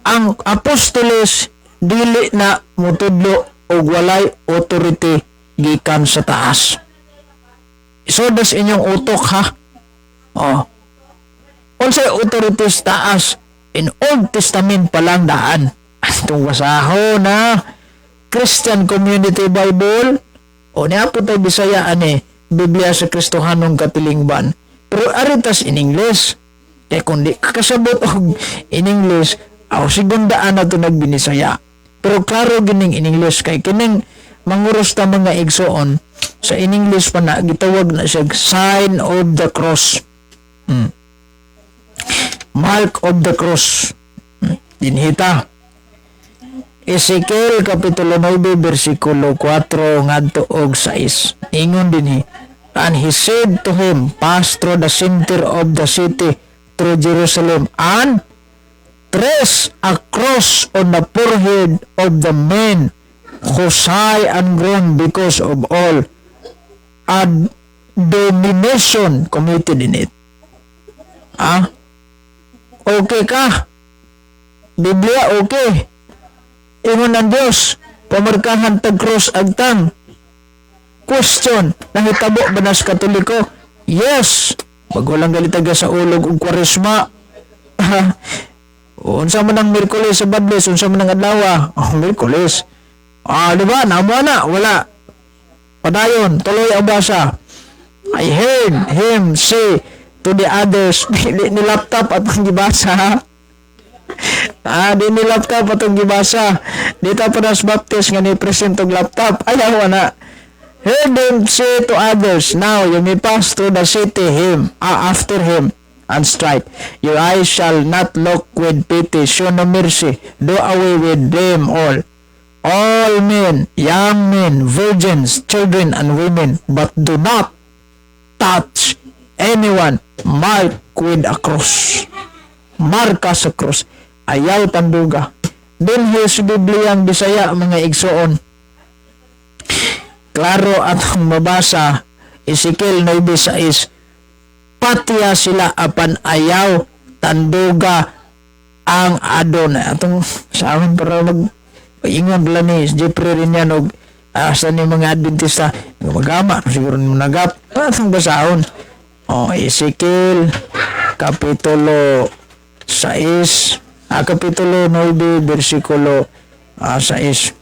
Ang apostolis dili na mutudlo og walay authority gikan sa taas. Isod sa inyong utok ha. Oh. Unsay authority sa taas? In Old Testament pa lang daan. Atong basahon na Christian Community Bible o niya po tayo Bisaya ani Biblia sa Kristohanong Katilingban. Pero aritas in English. Kaya kung di ka kasabot og in English, aw segundaan na to nagbinisaya. Pero klaro gining in English kay kining manguros ta, mga igsoon, sa in English pa na gitawag na siya sign of the cross. Mark of the cross. Dinhita. Ezekiel Kapitulo 9 versikulo 4 ngadto og 6. Ingon dinhi. And he said to him, "Pass through the center of the city, through Jerusalem, and trace a cross on the forehead of the men who sigh and groan because of all abomination committed in it." Ah? Okay ka? Biblia, okay. Ingon ng Diyos, pamarkahan tag cross agtang. Question, nahitabo ba na sa Katoliko? Yes. Bago lang galitaga sa ulog ug Kwaresma. Unsa man ang Miyerkules sa Badles, unsa man ang adlaw? Oh, Miyerkules. Ah, di ba? Namo na, wala. Padayon, tuloy ang basa. I heard him say to the others, di ni laptop at ang gibasa. Ah, di ni laptop atong gibasa. Dito pa nas Baptist nga ni present og laptop. Ayaw na. Heard him say to others, "Now you may pass through the city after him and strike. Your eyes shall not look with pity, show no mercy, do away with them all. All men, young men, virgins, children, and women, but do not touch anyone marked with a cross." Marka sa cross. Ayaw tanduga. Dinhi sa Bibliang Bisaya, mga igsoon, klaro atong mabasa, Ezekiel 9:6, patya sila apan ayaw tanduga ang Adonai. Atong sa amin para mag ingon bala ni Jeffrey rin yan og asa ni mga Adventista magama siguro ni nagap atong basahon. Oh, Ezekiel kapitulo 6, kapitulo 9, bersikulo 6.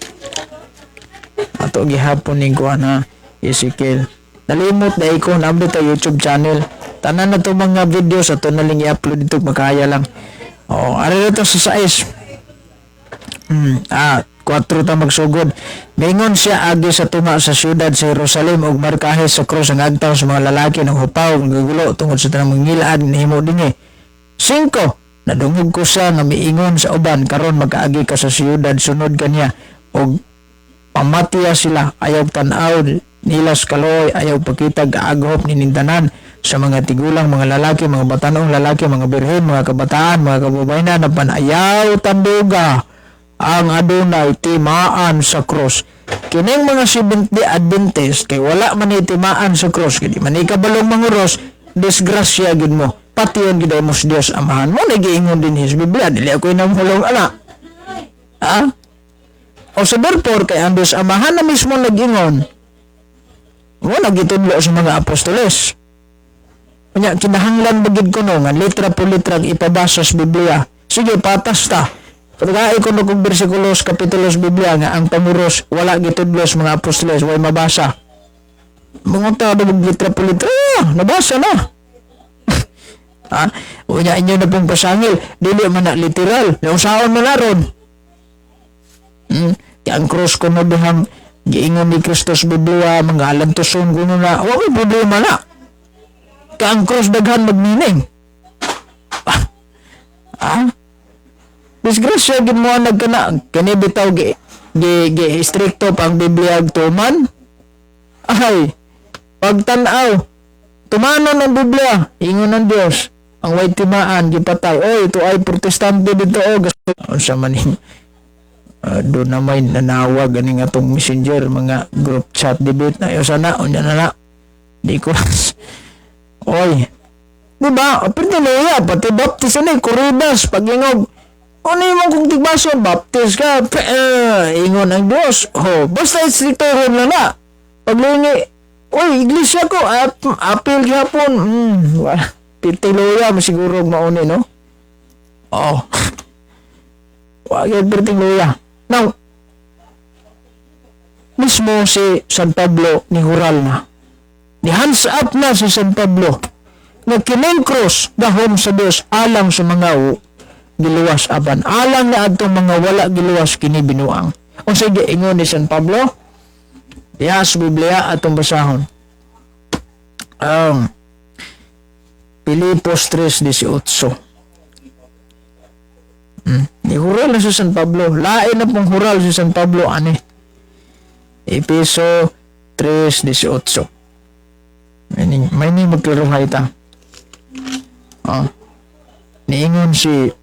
Ato gihapon ning kuan ha, Ezekiel. Nalimot na ko na ta YouTube channel. Tanan na to mga videos ato na lang i-upload dito, makaya lang. Oh, ari to sa 6. 4 ta magsugod. Mingon siya agi sa tunga sa syudad sa Jerusalem ug markahe sa krus ang agtaw sa mga lalaki ng hupaw ng gagulo tungod sa tanang mga ngilaad nihimo dinhi. 5. Nadungog ko siya nga miingon sa uban, karon magkaagi ka sa syudad sunod kaniya og pamatya sila, ayaw tan-aw nila sa kaloy, ayaw pakita gaaghop ninintanan sa mga tigulang mga lalaki, mga batanong lalaki, mga birhen, mga kabataan, mga kababayenan, apan ayaw tanduga ang Adonay timaan sa cross. Kining mga Seventh-day Adventist kay wala man ni timaan sa cross, kay di man ni kabalong manguros, disgrasya gid mo, patyon gid mo sa Dios Amahan mo. Nagiingon din his Biblia, dili ako inamhulong ana ha. O sa therefore, kay ang Diyos Amahan na mismo nag-ingon, mo nagitudlo sa mga apostoles. Unya, kinahanglan ba gid kuno nga litra po litra ang ipabasa sa Biblia? Sige, patas ta. Pagkain ko kung bersikulos, kapitulos Biblia nga ang pamuros wala gitudlo sa mga apostoles, way mabasa. Mga tao litra po litra, nabasa na. Ha? Unya, inyo na pong pasangil, dili man na literal. Yung saon man na ron. Kaya ang cross ko na dihang giingon ni Kristo sa Biblia, mga alantuson ko na, wa may problema na. Kaya ang cross daghan magmining. Ah? Disgrasya gid mo ang nagkana kini bitaw gi strikto pa ang Biblia ug tuman. Ay, pagtan-aw, tumanon ang Biblia, ingon ng Dios, ang way timaan gipatay. Oy, ito ay Protestante dito o unsa man ning doon na may nanawag ganing atong Messenger mga group chat debate na yo sana unya na na di ko. Oy, di ba? Pero niya pati Baptist ani kuridas pag-ingog. Ano yung kung tigbaso, Baptist ka, ingon ang Diyos. Oh, basta istriktohon na na. Paglingi, oy, iglesia ko, apil gihapon. Pitiloya, siguro mauni, no? Oh. Wag yan, pitiloya. Now, mismo si San Pablo ni Hural na. Ni hands up na si San Pablo nga kining cross gahom sa Dios alang sa mga giluwas apan alang na adtong mga wala giluwas kini binuang. Unsay giingon ni San Pablo? Diha sa Biblia atong basahon. Ang Pilipos 3:18. Ni hural na si San Pablo. Lain na pong hural si San Pablo ani. Epeso 3:18. May ni magklaruhay ta. Oh. Niingon si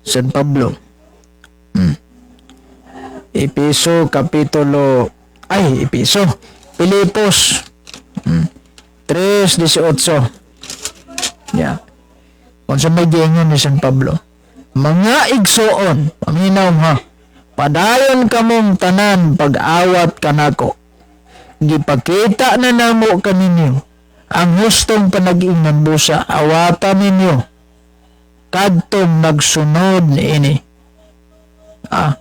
San Pablo. Epeso kapitulo, ay, Epeso Pilipos 3:18. Yeah. Kung sa may giingon ni San Pablo, "Mga igsoon, paminaw ha, padayon kamong tanan pag-awat kanako. Gipakita na namo kaninyo ang hustong panag-ingnan, busa awata ninyo kadtong nagsunod niini." Ah.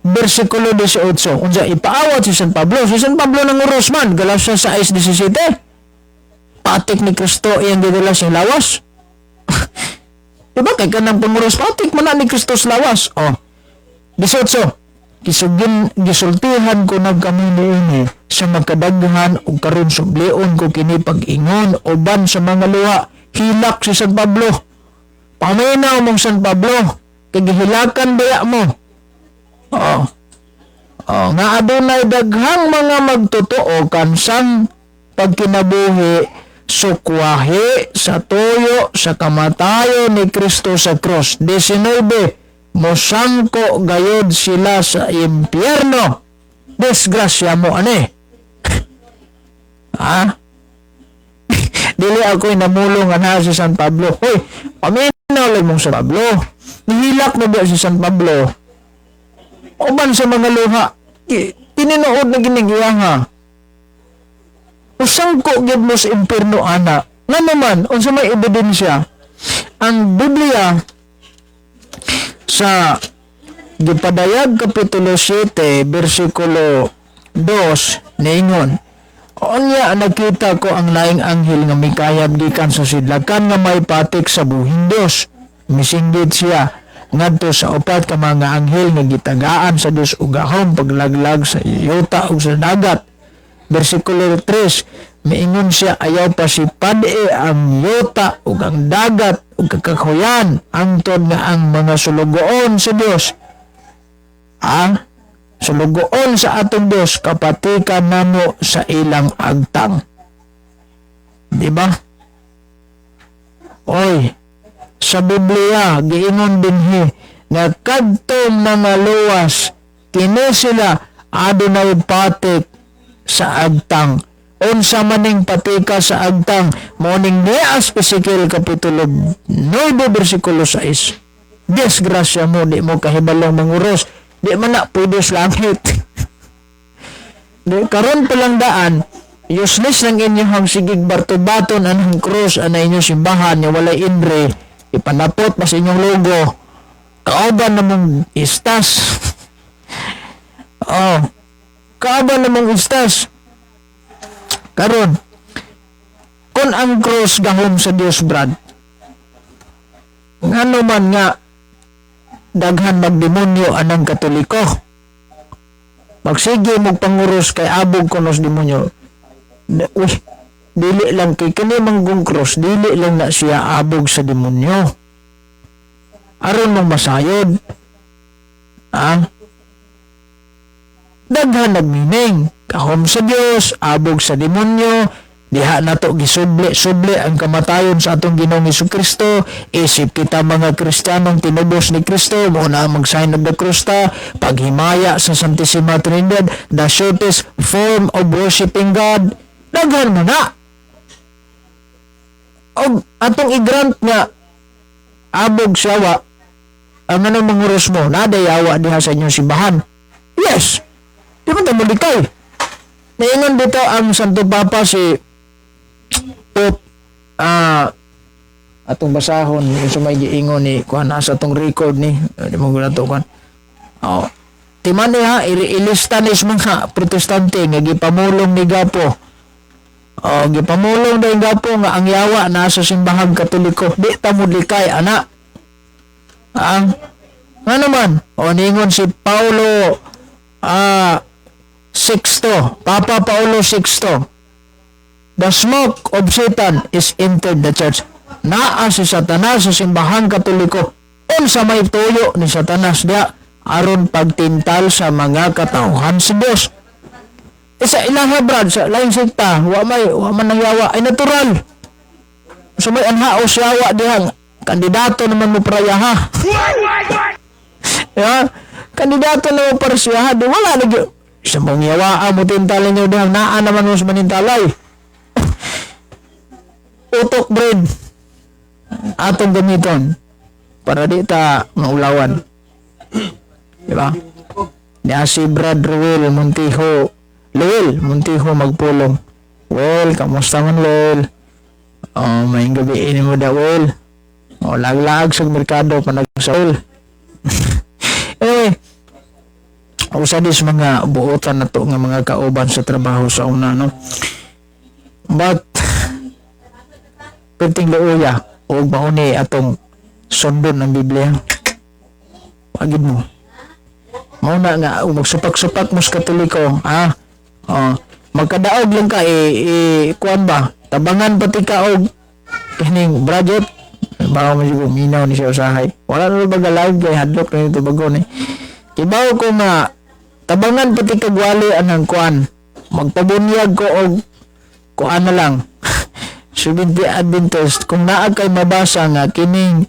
Versikulo 18. Unsa ipaawat si San Pablo? Si San Pablo nang uros man, Galacia 6:17. Patik ni Kristo iyang gidala siyang lawas. Diba kay kanang panguros patik man na ni Kristo sa lawas. Oh. 18. Gisugin gisultihan ko na kami niini sa magkadaghan ug karon sublion ko kini pag-ingon uban sa mga luha. Hilak si San Pablo. Paminaw mong San Pablo, kay gihilakan baya mo. Oo. Oh, nga adunay daghang mga magtotoo kansang pagkinabuhi sukwahi sa tuyo sa kamatayon ni Kristo sa cross. 19. Mosangko gayod sila sa impyerno. Disgrasya mo ani. Ha? Dili ako'y namulong nga naa si San Pablo. Hoy, paminaw lang mong San Pablo. Nihilak na biya si San Pablo. Uban sa mga luha, tinuod na gining ha. Usangko gyud mo sa impierno ana. Nga naman, unsa may ebidensya? Ang Biblia sa Gipadayag Kapitulo 7, versikulo 2, niingon, "Unya nakita ko ang laing anghel nga mikayab gikan sa sidlakan nga may patik sa buhing Dios. Misinggit siya ngadto sa upat ka mga anghel nga gitagaan sa Dios og gahom paglaglag sa yuta ug sa dagat." Versikulo 3, miingon siya, "Ayaw pasipad-e ang yuta ug ang dagat ug kakahuyan hangtod nga ang mga sulugoon sa Dios, ang sulugoon sa atong Dios, kapatikan namo sa ilang agtang." Di ba? Oy, sa Biblia giingon dinhi nga kadtong mga luwas kini sila adunay patik sa agtang. Unsa maning patika sa agtang? Mao ning nias Ezekiel Kapitulo 9 versikulo 6. Disgrasya mo, di mo kahibalong manguros. Di man na pwede sa langit. Di, karon pa lang daan, useless lang inyong sigig barto-baton anang cross ana inyong simbahan nga walay inre, ipanapot pa sa inyong logo. Kauban namong istas. Oh. Kauban namong istas. Karon, kung ang cross gahom sa Dios, Brad, ngano man nga daghan magdemonyo anang Katoliko? Magsige mo panguros kay abog kunos demonyo. Uy, dili lang kay kini manggong cross, dili lang na siya abog sa demonyo. Aron mong masayod. Ah? Daghan nagmining. Gahom sa Dios, abog sa demonyo, diha nato gisubli-subli ang kamatayon sa atong Ginoong Kristo. Isip kita mga Kristiyanong tinubos ni Kristo, mo na mag sign of the cross ta, paghimaya sa Santissima Trinidad, the shortest form of worshiping God. Daghan mo na. Og atong i-grant nga abog sa awa, ang anong manguros mo, naday awa diha sa inyong simbahan. Yes! Di man ta mulikay. Naingon dito ang Santo Papa, si Pope, atong basahon yung sumay giingon ni kuan nasa atong record ni di mo to kuan. Oh. Timani ha, ilista ni sa mga Protestante nga gipamulong ni Gapo. Oh, gipamulong daw Gapo nga ang yawa nasa simbahang Katoliko. Di ta molikay ana. Ang nga naman, o ningon si Paulo Sixto, Papa Paulo Sixto, "The smoke of Satan is entered the church." Naa si Satanas sa simbahang Katoliko. Unsa may tuyo ni Satanas diya? Aron pagtintal sa mga katawhan sa Dios. E sa ilaha, Brad, sa laing sekta, wa man nangyawa ay natural. Sa may anhaos yawa diha, kandidato naman mo para ha. Ya, kandidato na mo para siya, di wala lagi. Sa mong yawa mo tintalin nyo diha, naa naman mo sa manintalay. Utok, brain. Atong gamiton para di ta maulawan. Di ba? Niya si Brad Ruel Montijo. Luel Montijo magpulong. Well, kamusta man, Luel? Oh, may gabi ini mo da, Well. Oh, laglag sa merkado panagsaul. Anyway, usa dis mga buotan na to nga mga kauban sa trabaho sa una, no? But, perting luoya, o mauni atong sundon ng Biblia. Pagid mo. Mao na nga, magsupak-supak mo sa Katoliko, ah, oh, magkadaog lang ka, eh, kuan ba, tabangan pati ka og kining budget, baka mo siguro minaw ni siya usahay. Wala na ba live kay hadlok na ito bago ni. Kibaw ko nga, tabangan pati kagwali anang kuan. Magpabunyag ko og kuan na lang. Seventh-day Adventist, kung naa kay mabasa nga kining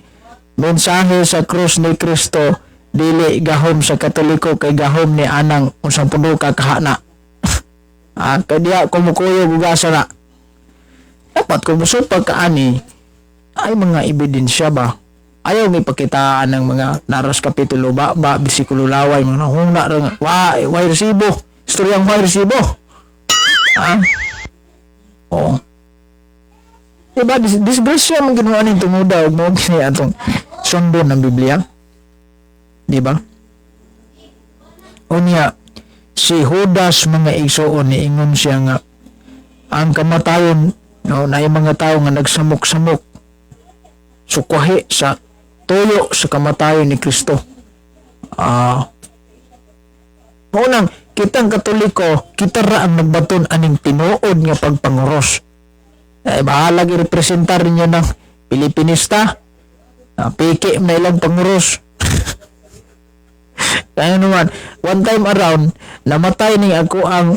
mensahe sa krus ni Kristo Dili gahom sa Katoliko kay gahom ni anang unsang puno ka kahana. Ah, kay diha kumukuyo gugasa na. Dapat kung musupag ka ani ay mga ebidensya ba? Ayaw may pakitaan ng mga naras kapitulo ba ba bisikulo laway mga nahuna ra nga wa way resibo, istoryang way resibo. Ah? Oo. Diba, disgrasya man ginawa ning tumuda og mao gini atong sundon ng Biblia. Diba? Unya, si Judas, mga igsoon, niingon siya nga ang kamatayon, no, na mga tao nga nagsamok-samok sukwahi sa tuyo sa kamatayon ni Kristo. Ah. Mao nang kitang Katoliko, kita ra ang nagbaton aning tinuod nga pagpanguros. Eh, bahala i-representar ninyo ng Pilipinista. Ah, piki na ilang panguros. Kaya naman, one time around, namatay ni ako ang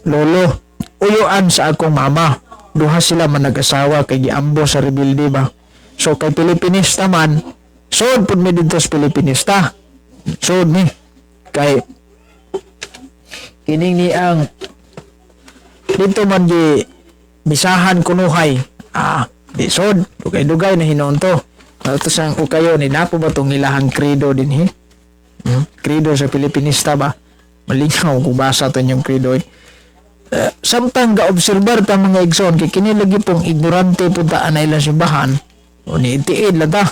lolo. Uyuan sa akong mama. Duha sila man nag-asawa kay giambo sa rebelde ba. So kay Pilipinista man, sod pud mi didto sa Pilipinista. Sod ni. Kay kining ni ang dito man gi misahan kunuhay. Ah, di sod, dugay-dugay na hinoon to. Ato sang ukayo ni napo ba tong ilahang credo dinhi? Hmm? Credo sa Pilipinista ba? Malingaw kung basa to inyong credo eh. Eh, samtang ga-obserbar ta, mga igsoon, kay kini lagi pong ignorante po ta na ilang simbahan o ni itiid lang ta.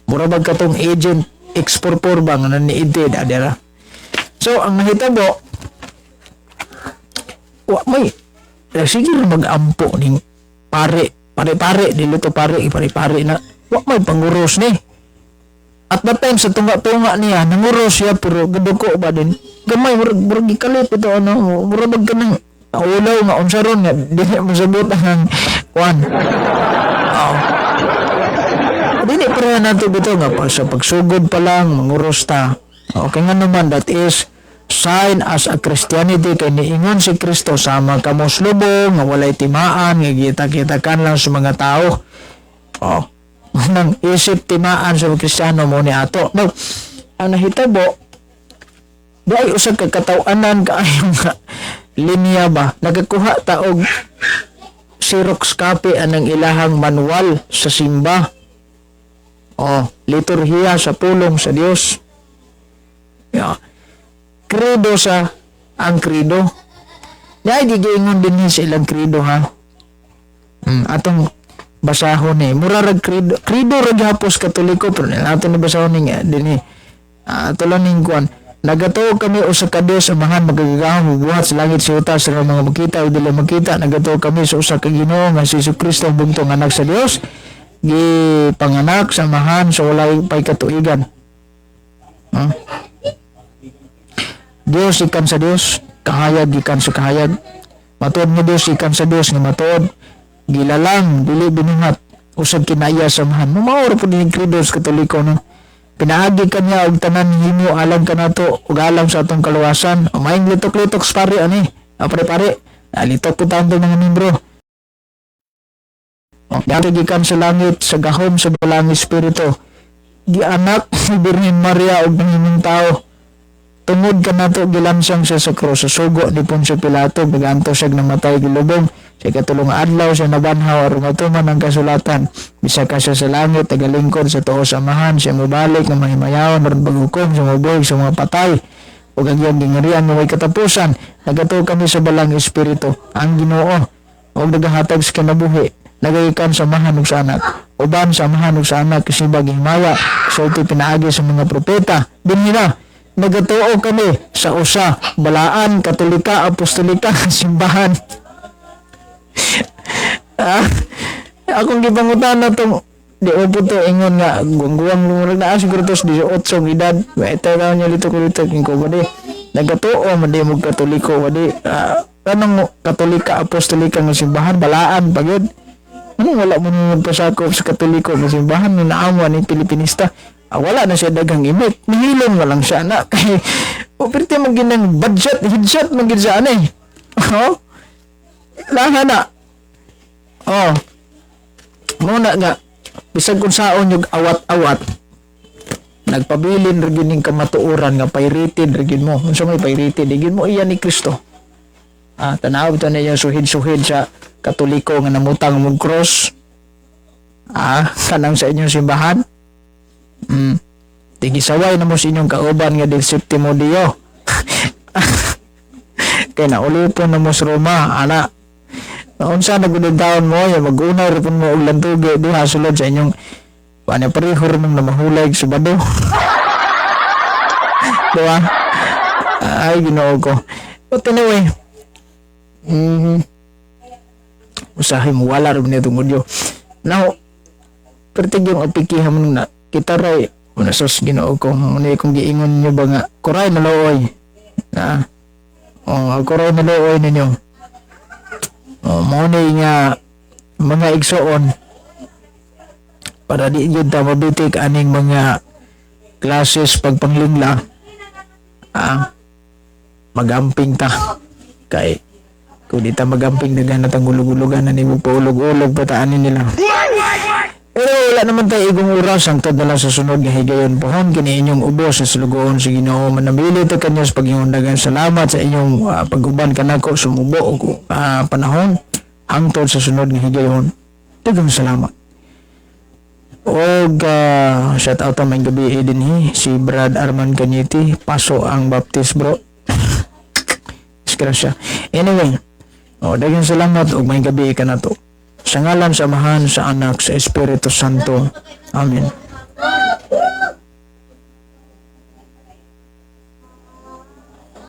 Mura bag katong agent X44 ba nga naniitid adira. So ang nahitabo, wa may eh, sige ra mag-ampo ning pare pare pare, dili to pare pare pare na wa may panguros ni. At that time sa tunga-tunga niya, nanguros siya pero gaduko ba din. Gamay, murag, murag gikalit ito, ano, murag bag kanang ulaw nga unsa ron nga dili mo sabot ang kuan. Oo. Dili pareha nato bito nga pa sa pagsugod pa lang manguros ta. Okay nga naman, that is sign as a Christianity kay niingon si Kristo sama kamo slubong nga walay timaan nga kita-kitakan lang sa mga tao. Oh. Nang isip timaan sa mga Kristiyano mo ni ato. Now, ang nahitabo, di ay usa ka kataw-anan kaayo nga linya ba, nagakuha ta og Xerox copy anang ilahang manual sa simba. Oh, liturhiya sa pulong sa Dios. Yeah. Credo sa ang credo. Di ay gigiingon din sa ilang credo ha. Atong basahon ni. Mura rag credo, credo ra gihapos Katoliko pero ato ni basahon ni nga dinhi. Ah, ato lang ning kuan. Nagatuo kami usa ka Dios Amahan makagagahom buhat sa langit sa yuta sa mga makita o dili makita. Nagatuo kami sa usa ka Ginoo nga si Kristo, ang bugtong anak sa Dios, gipanganak sa Amahan sa walay pay katuigan. Huh? Dios ikan sa Dios, kahayag gikan sa kahayag. Matuod nga Dios ikan sa Dios nga matuod, gilalang dili binuhat, usag kinaya sa Amahan. Mao ra pud ni credo sa Katoliko, no. Pinaagi kaniya og tanan himo alang kanato ug alang sa atong kaluwasan. O maing litok-litok sa pare ani. Ah, pare-pare, ah, litok po taon mga membro. O, dati gikan sa langit sa gahom sa Balaang Espiritu. Gianak ni Birhen Maria og nahimong tao. Tungod kanato gilansang siya sa krus sa sugo ni Poncio Pilato, naganto siya namatay, gilubong. Sa ikatulong adlaw siya nabanhaw aron matuman ang kasulatan. Bisaka siya sa langit, tagalingkod sa tuo sa Amahan, siya mobalik nga mahimayaon aron paghukom sa mga buhi sa mga patay ug ang iyang gingarian nga way katapusan. Nagatuo kami sa Balaang Espiritu, ang Ginoo ug nagahatag sa kinabuhi, nagagikan sa Amahan ug sa Anak. Uban sa Amahan ug sa Anak kasibag himaya, sulti pinaagi sa mga propeta. Dinhi na, nagatuo kami sa usa balaan, Katolika, Apostolika simbahan. Ah, akong gipangutana tong di opo to ingon nga guwang murag naa siguro to sa 18 ang edad. Ito na niya lito ko lito ko ba di nagatuo man di mo Katoliko ba di, ah, kanang Katolika Apostolika nga simbahan balaan pagid, ano wala mo nung pasakop sa Katoliko nga simbahan ni naamo ni Pilipinista? Ah, wala na siya daghang imit, nihilom na lang siya na kay o perti man ginang budget headshot man gid sa ano eh. Oh, laha na. Oh, muna nga bisag kung saon yung awat-awat. Nagpabilin ra gyud ning kamatuoran nga pirated ra gyud mo. Unsa may pirated? Di gyud mo iya ni Kristo. Ah, tanaw ta ninyo suhid-suhid sa Katoliko nga namutang mong cross. Ah, kanang sa inyong simbahan. Tigisaway na mo sa inyong kauban nga del Septimo Dio. Kay naulipon na mo sa Roma, ana. Naunsa na gud taon mo, ya mag-unay ra pud mo og lantugi diha sulod sa inyong paano pareho ra mong namahulay sa bado. Diba? Ay, Ginoo ko. But anyway, usahay mo, wala rin nito audio. Now, pertig yung apikihan mo na, kita ray, una sus, Ginoo ko, muna kung giingon nyo ba nga, kuray na looy. Na, oh, kuray na looy ninyo. Oh, mo ni nga, mga igsoon, para di yun ta mabitik aning mga classes pagpanglingla, ah, magamping ta. Kay, kung di ta magamping, daghan na tang gulog-gulugan na nimo paulog-ulog pataanin nila. Pero wala naman tayo igong oras, hangtod na lang sa sunod nga higayon pohon kini inyong ubos sa sulugoon sa Ginoo. Manamili ta kanya sa pag-ingon. Daghang salamat sa inyong pag-uban kanako sumubo og panahon hangtod sa sunod nga higayon. Daghang salamat. Og shout out may gabi dinhi si Brad Arman Cañete, paso ang Baptist, bro. Disgrasya. Anyway, oh, daghang salamat ug may gabi kanato. Sa ngalan sa Amahan, sa Anak, sa Espiritu Santo. Amen.